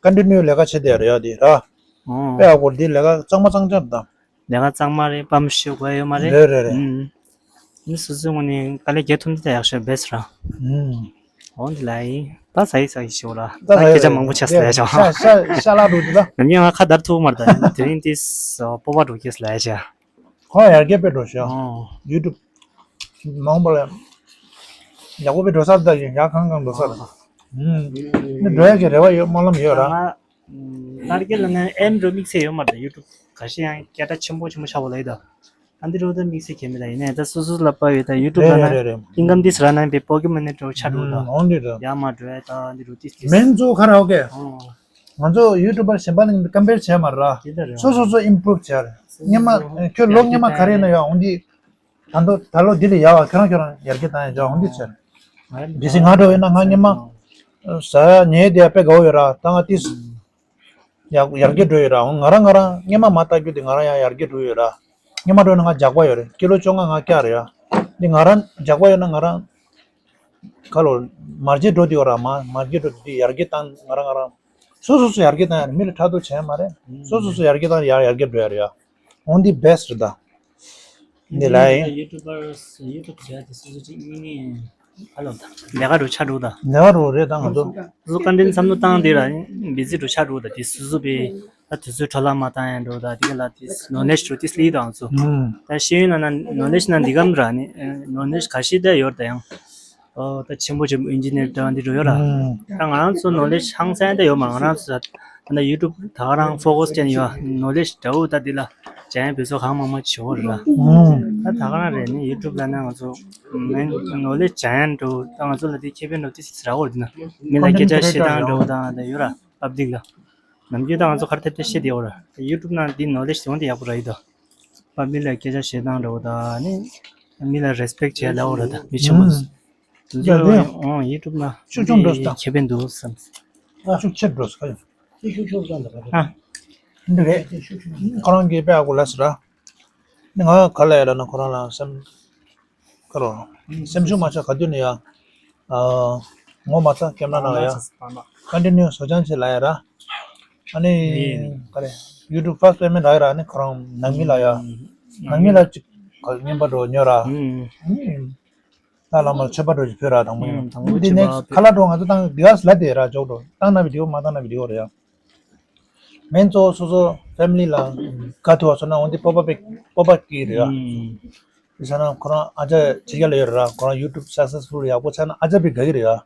ཀོན་ཊི་ནིའུ་ལས་ཀ་བྱེད་བསྡད་ཡོད་རེད་ཡ་འདི་ར། ཨོ། དཔེ་ཡག་པོ་འདི་ལས་ཀ་གཙང་མ་གཙང་རྐྱང་དང་། ལས་ཀ་གཙང་མ་རེད། དཔའ་མི་ཤོད་དགོས་ཡོད་མ་རེད། རེད་རེད་རེད། ཨུམ། མི་སོ་སོའི་ངོས་ནས་དཀའ་ལས་རྒྱག་ཐུབ་ན་ད་ཡག་ཤོས་བེ་སི་ར། ཨུམ། འོ་འདི་ལ་ཡིན། ད་ཟ་ཡི་ཟ་ཡི་ཤོད་ར། ད་ད་ཟ་ཡི་སྐད་ཆ་ཟ་ཡི་མང་པོ་ཆགས་སོང་ལ་ཡ་ཤོག་ཤ་ཤ་ཤ་ལག་འགྲོ་འདི་ལ། ནམ་རྒྱུན་ང་ཁ་བརྡར་ཐུབ་མ་རེད། ད་དེ་རིང་དེ་སྤོབས་པ་འགྲོ་སྐྱེས་ལ་ཡ་ཤ། ཁོ་ཡར་རྒྱས་དཔེ་འགྲོ་ཤག་ཨོ། ཡུ་ཊུབ་མང་པོ་ལ་ཡག་པོ་དཔེ་འགྲོ་ས་ད་ཡིན་ཡག་གང་གང་འགྲོ་ས་རེད། ཨུམ། འདི་འགྲོ་ཡག་གི་རེ་བ་ཡོད། སྨོན་ལམ་ཡོད་ར། ང་ཨ་རྒྱ་ལ་ན་ཨེམ་འགྲོ་དམིགས་བསལ་ཡོད་མ་རེད། ད་ཡུ་ཊུབ་ག་ཤེད་ཡང་སྐད་གྲགས་ཆེན་པོ་ཆེན་པོ་ཆགས་པ་ལ་ཡིན་ད། ཨ་འདི་འགྲོ་ད་དམིགས་བསལ་གལ་མེད་ད། ཡིན་ནའི་ད་སོ་སོ་ལ་དཔའ་ཡོད་ད། ཡུ་ཊུབ་ལ་རེད་ན་རེད་རེད། ཨིན་ཀམ་དེ་ཟ་ར་ན་པའི་པོ་ཀི་མོན་ནི་འགྲོ་ཆགས་འགྲོ་ད། ཨུམ། འོང་འདི་ད། ཡ་མ་འགྲོ་ཡ་ད་འདི་འགྲོ་ཏིས་ཏིས། མེན་གཙོ་བོ་ཁ་ར་ཨོ་ཁེ། ཨོ། ང་ཚོ་ཡུ་ཊུབ་པར་གཞན་པ་ལ་ཀམ་པེར་བྱས་མ་རེད་ར། དེ་ལྟར་རེད། སོ་སོ་སོ་ཨིམ་པུ་རུབ་བྱས་རེད། སྔོན་མ་ཁྱོད་ལོ་སྔོན་མ་ག་རེ་ཡིན་ན་ཡང་འོང་འདི། ད་ལྟ་ད་ལོ་འདི་ལས་ཡག་པ་ཁྱོད་རང་ཁྱོད་རང་ཡར་རྒྱས་བཏང་ཡ་ཅག་འོང་འདི་བྱས་རེད། དེ་སྲིད་ང་འགྲོ་ཡིན་ན་ང་སྔོན་མ་ཟ་ཡ་ཉལ་བསྡད་ཡ་དཔེ་དགའ་བོ་ཡོད་ར། ད་ང་ཏིས་ཡར་ཡར་རྒྱས་འགྲོ་ཡོད་ར། འོང་ང་རང་ང་རང་སྔོན་མ་མ་ལྟ་རྒྱུ་དེ་ང་རང་ཡང་ཡར་རྒྱས་འགྲོ་ཡོད་ར། སྔོན་མ་འགྲོ་ན་ང་ཇག་པ་ཡོད་རེད། ཀི་ལོ་བཅོ་ལྔ་ང་བཀྱག་རེད་ཡ། འདི་ང་རང་ཇག་པ་ཡོད་ན་ང་རང་ཁ་ལོ་མར་རྗེས་འགྲོ་དེ་ཡོད་ར། མ་མར་རྗེས་འགྲོ་དེ་ཡར་རྒྱས་བཏང་ང་རང་ང་རང་། སོ་སོ་སོ་ཡར་རྒྱས་བཏང་ཡ་རེད། མི་ལ་ཕྲག་དོག་བྱས་ཡ་མ་རེད། སོ་སོ་སོ་ཡར་རྒྱས་བཏང་ཡ་ཡར་ཡར་རྒྱས་འགྲོ་ཡ་རེད་ཡ། འོང་འདི་བེ་སི་ཊི་རེད་ད། འདི་ལ་ཡིན། ཡུ་ཊུབ་པར་ཡུ་ཊུབ་བྱས་ཏེ་སོ་སོ་གཅིག་གཉིས་གཉིས་ཧ་ལམ་ད་ལས་ཀ་འགྲོ་ཆགས་འགྲོ་ད། ལས་ཀ་འགྲོ་རེད་ད་ང་ཚོ། སོ་སོ་ཀོན་ཊེན་ཊི་བསམ་བློ་བཏང་དེ་ལ་བི་ཛི་འགྲོ་ཆགས་འགྲོ་ད། དེ་སོ་སོ་པའི་ད་དུས་ཚོད་འཕྲོ་བརླག་མ་བཏང་ཡ་འགྲོ་ད། དེ་ག་ལ་དེ་ནོ་ལེཇ་འགྲོ་དེ་སླེབས་ད་ང་ཚོ། ད་ཤེས་ཡོན་ན་ན་ནོ་ལེཇ་ན་འདི་གམ་ར་ནི་ནོ་ལེཇ་ག་ཤེད་ད་ཡོད་ད་ཡང་། ཨོ་ད་ཆེན་པོ་ཆེན་པོ་ཨིན་ཇི་ནིར་འདྲ་བ་འདི་འགྲོ་ཡོད་ར། ཨང་། ད་ང་རང་ཚོ་ནོ་ལེཇ་ཧང་སང་ད་ཡོད་མ། ང་རང་ཚོ་ད་ད་ཡུ་ཊུབ་ད་ག་རང་ཕོ་ཀོས་ཅན་ཡོད། ནོ་ལེཇ་འདྲ་བོ་ད་འདི་ལ་སྦྱང་ཡ་བོད་སོག་གང་མང་མང་བྱེད་འོ་ར། ཨང་། ད་ད་ག་རང་རེད་ནི་ཡུ་ཊུབ་ལ་ན་ང་ཚོ་མེན་ནོ་ལེཇ་སྦྱང་ཡ་འགྲོ་ད་ང་ཚོ་ལ་དེ་ཁེ་ཕན་འགྲོ་དེ་སི་ར་འོ་ར། འདི་ན་མི་ལ་སྐད་ཆ་བཤད་སྟངས་འགྲོ་ད་ད་ཡོད་ར། པབ་ལིག་ལ། ནམ་རྒྱུན་ད་ང་ཚོ་གར་ཐེབས་ཏེ་བཤད་དེ་འོ་ར། ཡུ་ཊུབ་ན་འདི་ནོ་ལེཇ་ཡོང་དེ་ཡག་པོ་ར་ཡི་ད། པ་མི་ལ་སྐད་ཆ་བཤད་སྟངས་འདྲ་བོ་ད་ནི། མི་ལ་རེ་སི་པེག་བྱས་ལ་འོ་ར་ད་མི་ཆེན་མོ་ཟེར། དེ་ཚོ་ཡ་དེ་ཡང་ཨོ་ཡུ་ཊུབ་ན་ཤུགས་ཆུང་འགྲོ་ས་ད། ཁེ་ཕན་འདུག་བསམ། ཤུགས་ཆེར་འགྲོ་ས་ཁ་ཡོང་། དེ་ཤུགས་ཆུང་ཙམ་ད་ག་ཨ། འདི་རེད། ཁོ་རང་གིས་དཔེ་ཨ་གོ་ལ་ཟེར་ར། ནི་ང་ག་ལ་ཡ་ལ་ན་ཁོ་རང་ལ་སེམས། ཁ་རོ། སེམས་ཤུགས་མ་ཆག་ག་དུས་ནས་ཡ། ཨ། ངོ་མ་ཚ་སྐྱེམ་ན་ན་ལ་ཡ། ཀོན་ཊི་ནིའུ་བཟོ་སྦྱང་བྱེད་ལ་ཡ་ར། ཨ་ནི། ག་རེ། ཡུ་ཊུབ་ཕར་སི་ཊི་པེ་མེན་ཊི་རག་ཡ་ར་ནི་ཁོ་རང་ནང་མི་ལ་ཡ། ནང་མི་ལ་ཅིག་ག་རེ་རྔན་པ་འགྲོ་ཉོ་ར། ཨ་ནི། ད་ལ་མ་མཆོད་པ་འགྲོ་ཅིག་ཕུལ་ར་དང་པོ་ཡིན། དང་པོ་འདི་ནེག་སི་ཊི་ཁ་ལག་འགྲོ་ང་ཚོ་བཏང་དེ་ག་ལ་དེ་ར་འཇོག་འགྲོ་བཏང་ན་བི་ཌི་ཡོ་མ་བཏང་ན་བི་ཌི་ཡོ་རེད་ཡ། མེན་གཙོ་བོ་སོ་སོ་ཕེ་མི་ལི་ལ་དགའ་ཐུབ་པ་བཟོ་ན་འོན་ཏེ་སྤོབས་པ་སྤོབས་པ་སྐྱེ་གི་རེད་ཡ། ཨུམ། དེ་ཟེར་ན་ཁོ་རང་ཨ་ཅག་བྱེད་རྒྱ་ལ་ཡོད་རེད་ར། ཁོ་རང་ཡུ་ཊུབ་སག་སེ་སི་ཕུལ་ཡག་པོ་ཆགས་ན་ཨ་ཅག་པའི་དགའ་གི་རེད་ཡ།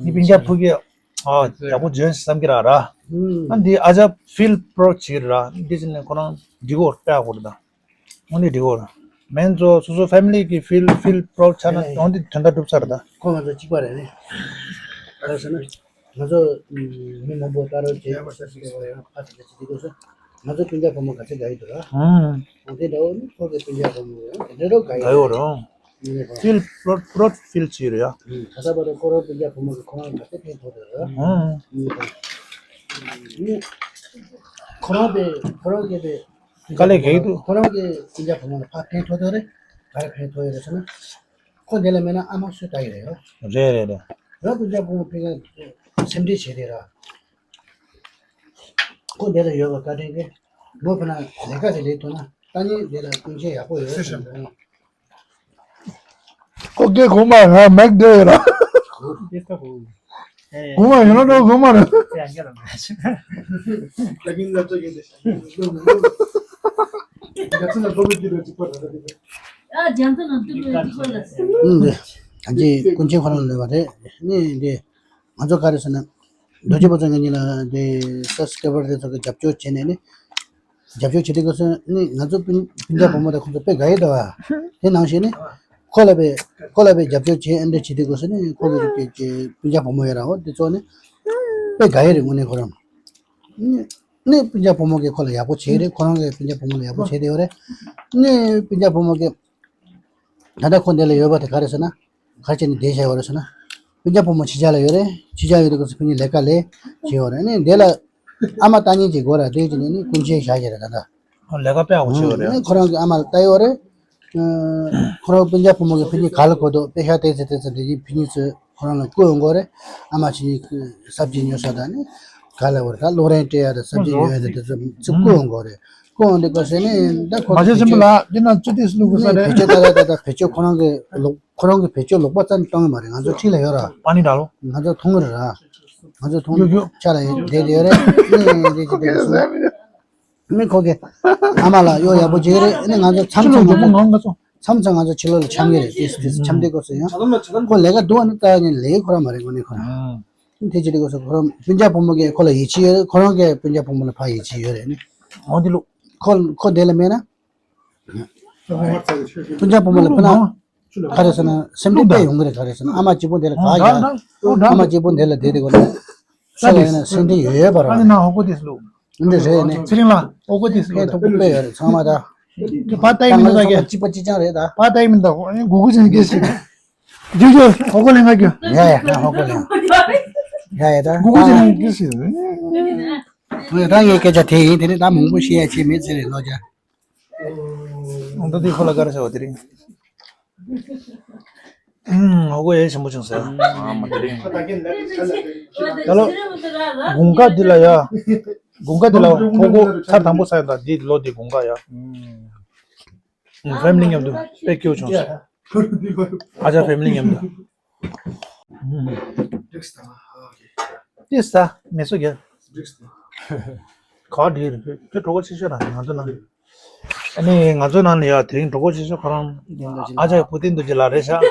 ནི་སྤུན་ཀྱག་ཕུག་གི་ཨ་ཡག་པོ་བྱོས་བསམ་གི་ར་ར། ཨ་འདི་ཨ་ཅག་ཕིལ་པྲོ་བྱེད་གི་རེད་ར། འདི་ཟེར་ནས་ཁོ་རང་འགྲིག་གོ་སྤྲད་གོ་རེད་ད། འོན་ཏེ་འགྲིག་གོ་ར། མེན་གཙོ་བོ་སོ་སོ་ཕེ་མི་ལི་གི་ཕིལ་ཕིལ་པྲོ་ཆགས་ན་འོན་ཏེ་དོན་དག་འགྲུབ་ཚར་རེད་ད། ཁོ་ང་ཚོ་གཅིག་པ་རེད་ནི། ག་རེ་ཟེར་ན། ང་ཚོ་མི་མང་པོ་ལྟ་རོགས་བྱེད་ཡག་པ་ས་ཞིག་ཡོད་པ་ཡང་ཕ་དེ་འདྲ་ཅིག་འདི་དགོས་ས། ང་ཚོ་སྤུན་ཀྱག་བུ་མོ་ག་ཚོད་དགའ་ཡི་འདུག་ར། ཧུམ། འོ་དེ་འདྲ་བོ་ནི་ཁོ་གི་སྤུན་ཀྱག་བུ་མོ་ཡང་དེ་འདྲ་རོགས་དགའ་ཡི་འདུག་ར། ཧུམ། ཕིལ་པྲོ་པྲོ་ཕིལ་བྱེད་རེད་ཡ། ཧུམ། ད་ལྟ་བར་དུ་ཁོ་རང་སྤུན་ཀྱག་བུ་མོ་གི་ཁོ་རང་ག་ཚོད་ཕན་ཐོགས་འདུག་ར། ཧུམ། ཁོ་རང་པའི་ཁོ་རང་གི་པའི་དཀའ་ལས་རྒྱག་གི་འདུག་ཁོ་རང་གི་སྤུན་ཀྱག་བུ་མོ་ལ་ཕར་ཕན་ཐོགས་ཐོགས་རེད། ག་རེ་ཕན་ཐོགས་ཡོད་རེད་ཟེར་ན། ཁོ་འདི་ལ་མེད་ན་ཨ་མ་སུས་ལྟ་ཡི་རེད་ཡ། རེད་རེད་རེད། རང་སྤུན་ཀྱག་བུ་མོ་ཕན་ཁ་སེམས་ཁྲལ་བྱེད་རེད་ར། ཁོ་འདི་ལ་ཡོད་པ་བཀའ་དྲིན་གྱིས། མོ་ཕ་ན་ལས་ཀ་དེ་ལས་ཐོན་ན་ཏང་ཉིད་དེ་ལ་ཀུན་མཁྱེན་ཡག་པོ་ཡོད་ཟེར་འདུག་ཨོ་ཀེ། གོང་མ་ང་མེག་དེ་ཡོད་ར། ཡེས་ཀ་བོ། གོང་མ་ཡོད་ན་ནོ་གོང་མ་རེད། ཨ་རྒྱ་མཚོ་ནང་དུ་ལ་གཅིག་པ་ར་ད་དེ། ཨང་། ད་ཅི་ཀུན་མཁྱེན་ཁོ་རང་ལོས་པ་རེད། ནི་འདི་ང་ཚོ་ག་རེ་ཟེར་ན། རྡོ་རྗེ་པ་ཚོ་ངེད་གཉིས་ལ་འདི་སབ་སི་ཀེ་རའི་བར་དེ་ཚོ་གི་རྒྱབ་སྐྱོར་བྱས་ནས་ནི། རྒྱབ་སྐྱོར་བྱེད་དུས་སྐབས་སུ་ནི་ང་ཚོ་སྤུན་སྤུན་ཀྱག་བུ་མོ་དང་ཁོང་ཚོ་དཔེ་དགའ་ཡི་འདུག་བ། དེ་ནང་བཞིན་ནི། ཁོ་ལ་དཔེ་ཁོ་ལ་དཔེ་རྒྱབ་སྐྱོར་བྱེད་ཨེ་འདྲ་བྱེད་དུས་སྐབས་སུ་ནི་ཁོ་གི་གི་གི་སྤུན་ཀྱག་བུ་མོ་ཡོད་ར་འོ་དེ་ཚོ་ནི། དཔེ་དགའ་ཡི་རེད་དངོས་གནས་ཁོ་རང་། ནི་ནི་སྤུན་ཀྱག་བུ་མོ་གིས་ཁོ་ལ་ཡག་པོ་བྱས་རེད། ཁོ་རང་གིས་སྤུན་ཀྱག་བུ་མོ་ལ་ཡག་པོ་བྱས་བསྡད་ཡོད་རེད། ནི་སྤུན་ཀྱག་བུ་མོ་གིས་ད་ལྟ་ཁོ་འདི་ལ་ཡོད་པ་དེ་ག་རེ་ཟེར་ན། ག་རེ་བྱས་ནས་བསྡད་བཞག་ཡོད་རེད་ཟེར་ན། སྤུན་ཀྱག་བུ་མོ་ཕྱི་རྒྱལ་ལ་ཡོད་རེད། ཕྱི་རྒྱལ་ཡོད་དུས་སྐབས་སུ་ཕ་གིར་ལས་ཀ་ལས་བྱས་ཡོད་རེད། ནི་འདི་ལ་ཨ་མ་ཏང་ཉིད་ཅིག་དགོས་ར་དེ་བྱས་ནས་ནི་ཀུན་མཁྱེན་བཞག་བྱས་རེད་ད་ལྟ། ལས་ཀ་དཔེ་ཡག་པོ་བྱས་ཡོད་རེད། ནི་ཁོ་རང་གི་ཨ་མ་ལ་ལྟ་ཡོད་རེད། ཁོ་རང་སྤུན་ཀྱག་བུ་མོ་གིས་ཕ་གིར་ག་ལ་གོ་འདུག་དཔེ་ཤག་བལྟས་ཚེ་བལྟས་ཚེ་འདི་གིན་ཕ་གིར་ཚོས་ཁོ་རང་ལ་བསྐུར་ཡོང་གི་རེད། ཨ་མ་ཕྱི་ཉིན་ས་བཅད་ཉོ་ས་དང་ནི་ག་ལ་བར་ད་གློག་རིན་སྤྲད་ཡ་དང་ས་བཅད་ཉོ་ཡ་དང་དེ་ཚོ་ཚུར་བསྐུར་ཡོང་གི་རེད། བསྐུར་ཡོང་དུས་སྐབས་སུ་ནི་ད་ཁོ་མ་ཚོད་ཆེན་པོ་ལགས་འདི་ན་ཙུ་ཏིས་བླུག་དགོས་ས་རེད། བེད་སྤྱོད་ད་ད་ད་ད་བེད་སྤྱོད་ཁོ་རང་གི་ལོག་ཁོ་རང་གི་བེད་སྤྱོད་ལོག་པ་རྩ་ནས་གཏོང་གི་མ་རེད། ང་ཚོ་འཁྲིས་ལ་ཡོད་ར། པ་ནི་ད་ལོ། ང་ཚོ་མཐོང་གི་རེད་ར། ང་ཚོ་མཐོང་གི་ཆ་ལ་ཡོད་བསྡད་ཡོད་རེད། ནི་འདི་ཅི་བསྡད་སོང་། མི་ཁོ་གི་ཨ་མ་ལགས་གཡོག་ཡག་པོ་བྱེད་ཀྱི་རེད། ཨ་ནི་ང་ཚོ་མཚམས་མཚམས་ང་ཚོ་མཚམས་མཚམས་ང་ཚོ་ཕྱི་ལོགས་ལ་འཆམ་གྱི་རེད། ཏིས་ཏིས་འཆམ་དུས་སྐབས་སུ་ཡང་ཁོ་ལས་ཀ་འདུག་ཨ་ནི་ལྟ་ཡ་ནི་ལས་ཁོ་རང་མ་རེད། དངོས་གནས་ཁོ་རང་དེ་བྱེད་དུས་སྐབས་སུ་ཁོ་རང་སྤུན་ཀྱག་བུ་མོ་གིས་ཁོ་ལ་ཡིད་ཆེས་ཡོད་རེད། ཁོ་རང་གིས་སྤུན་ཀྱག་བུ་མོ་ལ་ཕར་ཡིད་ཆེས་ཡོད་རེད། ཨ་ནི་འོ་འདི་ལུགས་ཁོ་ཁོ་དེ་ལ་མེད་ན་སྤུན་ཀྱག་བུ་མོ་ལ་ཕུ་ན། ག་རེ་ཟེར་ན་སེམས་ཁྲལ་དཔེ་ཡོང་གི་རེད། ག་རེ་ཟེར་ན་ཨ་མ་གཅིག་པོ་འདི་ལ་ག་ཡ། ཨ་མ་གཅིག་པོ་འདི་ལ་བསྡད་དེ་གོ་ན་ས་ལ་ཡིན་ན་སེམས་ཁྲལ་ཡོད་ཡོད་པ་ར། ཨ་ནི་ན་ཧོ་ཀོ་དེ་སུ་ལུ། འདི་རེད་ནི། ཚེ་རིང་ལགས་ཧོ་ཀོ་དེ་སུ་ལུ། ཐུག་པོ་དཔེ་ཡོད་རེད་ཚང་མ་ད། ད་ལྟ་ཡིན་མི་འདུག་ག་གཅིག་པ་གཅིག་རྐྱང་རེད་ད། ད་ལྟ་ཡིན་མི་འདུག་ཨ་ནི་གུ་གུ་ཅན་གྱི་ཞིག་ཇུ་ཇུ་ཧོ་ཀོ་ལེན་ག་རྒྱུ། ཡ་ཡ་ན་ཧོ་ཀོ་ལེན། ཡ་ཡ་ད་གུ་གུ་ཅན་གྱི་ཞིག་ད་ངའི་སྐད་ཆ་དེ་ཡིན། དེ་ནི་ད་མང་པོ་བཤད་ཡ་ཆེ་མེད་ཚེ་རིང་ལོ་རྒྱ། ད་དེ་ཁོ་ལ་ག་རེ་ཟེར་བ་དེ་རིང་། ཨུམ། ཧོ་ཀོ་ཡ་ཞིམ་པོ་བྱུང་ཟེར། ཨ་མ་དེ་རིང་། ད་ལོ། དགུན་ཁ་འདི་ལ་ཡ། དགུན་ཁ་འདི་ལ་ཧོ་ཀོ་ཚར་དང་པོ་ཟ་ཡ་ད་འདི་ལོ་འདི་དགུན་ཁ་ཡ། ཨུམ། ཕེ་མི་ལི་མཉམ་དུ་དཔེ་སྐྱིད་པོ་བྱུང་ཟེར། ཨ་ཅག་ཕེ་མི་ལི་མཉམ་དུ། ཏིས་ད་མེ་སོ་རྒྱལ། ག་འདི་རེད་ཁྱོད་གྲོགས་པོ་ཆེ་ཤོས་རང་ང་ཚོ་ནང་། ཨ་ནི་ང་ཚོ་ནང་ནས་ཡ་དེ་རིང་གྲོགས་པོ་ཆེ་ཤོས་ཁོ་རང་ཨ་ཅག་བུ་ཏིན་རྡོ་རྗེ་ལགས་རེད་ཤག་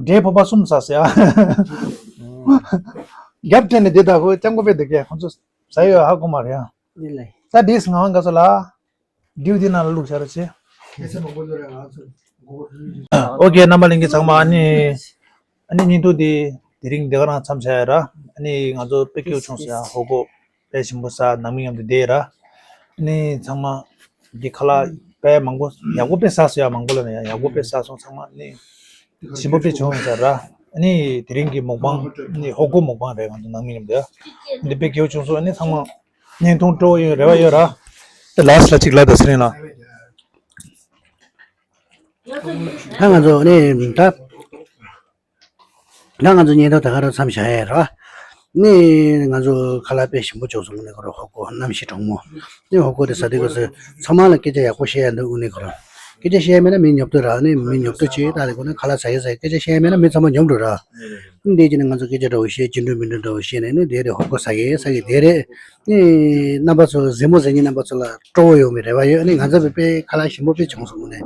འབྲས་བུ་པ་གསུམ་ཟ་ཟེར་ཨ། རྒྱབ་སྤྲད་ནས་བསྡད་ད་ཁོ་སྤྱང་པོ་དཔེ་འདུག་གས། ཁོ་ཚོ་ཟ་ཡོད་ཧ་གོ་མ་རེད་ཨ། འདི་ལས། ད་འདིས་ང་ང་ཚོ་ལ། ཌིའུ་ཏི་ནང་ལ་བླུགས་བཞག་རོགས་བྱེད། ཨོ་ཀེ་རྣམ་པ་ལྷན་རྒྱས་ཚང་མ་ཨ་ནི། ཨ་ནི་བརྙན་ཐུང་འདི་དེ་རིང་འདི་ག་རང་མཚམས་བཞག་ཡ་ར། ཨ་ནི་ང་ཚོ་དཔེ་སྐྱིད་པོ་བྱུང་སོང་ཡ། ཧོ་ཀོ་དཔེ་ཞིམ་པོ་ཟ་ནང་མི་མཉམ་དུ་བསྡད་ཡ་ར། ཨ་ནི་ཚང་མ་འདི་ཁ་ལག་དཔེ་མང་པོ་ཡག་པོ་དཔེ་ཟ་སོང་ཡ། མང་པོ་ལ་ནི་ཡ་ཡག་པོ་དཔེ་ཟ་སོང་ཚང་མ་ཨ་ནི། ཞིམ་པོ་དཔེ་བྱུང་ཡོད་ས་ར། ཨ་ནི་དེ་རིང་གི་མུག་པང་ཨ་ནི་ཧོ་ཀོ་མུག་པང་རེད། ང་ཚོ་ནང་མི་མཉམ་དུ་ཡ། འདི་དཔེ་སྐྱིད་པོ་བྱུང་སོང་། ཨ་ནི་ཚང་མ་བརྙན་ཐུང་སྤྲོ་བོ་ཡོད་རེ་བ་ཡོད་ར། དེ་ལ་སི་ལ་གཅིག་ལ་ད་ཚེ་རིང་ལ། ད་ང་ཚོ་ནི་ད། ད་ང་ཚོ་བརྙན་ཐུང་ད་ག་རང་མཚམས་བཞག་ཡས་ར། ནི་ང་ཚོ་ཁ་ལག་དཔེ་ཞིམ་པོ་བྱུང་སོང་། ནི་ཁོ་རང་ཧོ་ཀོ་གནམ་གཤིས་གྲང་མོ། ནི་ཧོ་ཀོ་དེ་ཟ་དུས་སྐབས་སུ་ཚང་མ་ལ་སྐད་ཆ་ཡག་པོ་བཤད་ཡ་འདུག་ནི་ཁོ་རང་སྐད་ཆ་བཤད་ཡ་མེད་ན་མི་ཉོབ་ཏོ་ར། ནི་མི་ཉོབ་ཏོ་བྱེད་ད་ལས་ཁོ་ནི་ཁ་ལག་ཟ་ཡས་ཟ་ཡས་སྐད་ཆ་བཤད་ཡ་མེད་ན་མི་ཚང་མ་ཉོབ་འགྲོ་ར། ནི་དེ་བྱས་ནས་ང་ཚོ་སྐད་ཆ་འདྲ་བོ་བཤད་ཅི་འགྲོ་མི་འགྲོ་འདྲ་བོ་བཤད་ནས་ནི་དེ་རེད། ཧོ་ཀོ་ཟ་ཡས་ཟ་ཡས་དེ་རེད། ནི་རྣམ་པ་ཚོ་གཟིགས་མོ་གཟིགས་མཁན་རྣམ་པ་ཚོ་ལ་སྤྲོ་བོ་ཡོང་བའི་རེ་བ་ཡོད། ནི་ང་ཚོ་དཔེ་དཔེ་ཁ་ལག་ཞིམ་པོ་དཔེ་བྱུང་སོང་ནས།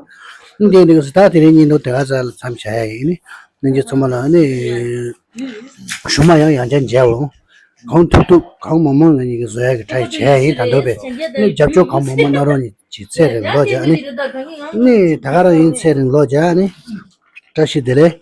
ནི་དེ་འདི་ག་ས་ད་དེ་རིང་བརྙན་ཐུང་དེ་ག་ཚ་ལ་མཚམས་བཞག་ཡ་ཡིན། ནི་ལྷན་རྒྱས་ཚང་མ་ལ་ནི་ཞུ་མ་ཡང་ཡང་བསྐྱར་མཇལ་འོང་། གང་ཐུབ་ཐུབ་གང་མང་མང་ང་གཉིས་ཀྱིས་བཟོ་ཡ་གི་try་བྱས་ཡིན། ད་འདོད་པས་ནི་རྒྱབ་སྐྱོར་གང་མང་མང་གནང་རོགས་གཉིས་ཀྱིས་ཚེ་རིང་ལོ་བརྒྱ་ནི། ནི་ད་ག་རང་ཡིན། ཚེ་རིང་ལོ་བརྒྱ་ནི། བཀྲ་ཤིས་བདེ་ལེགས།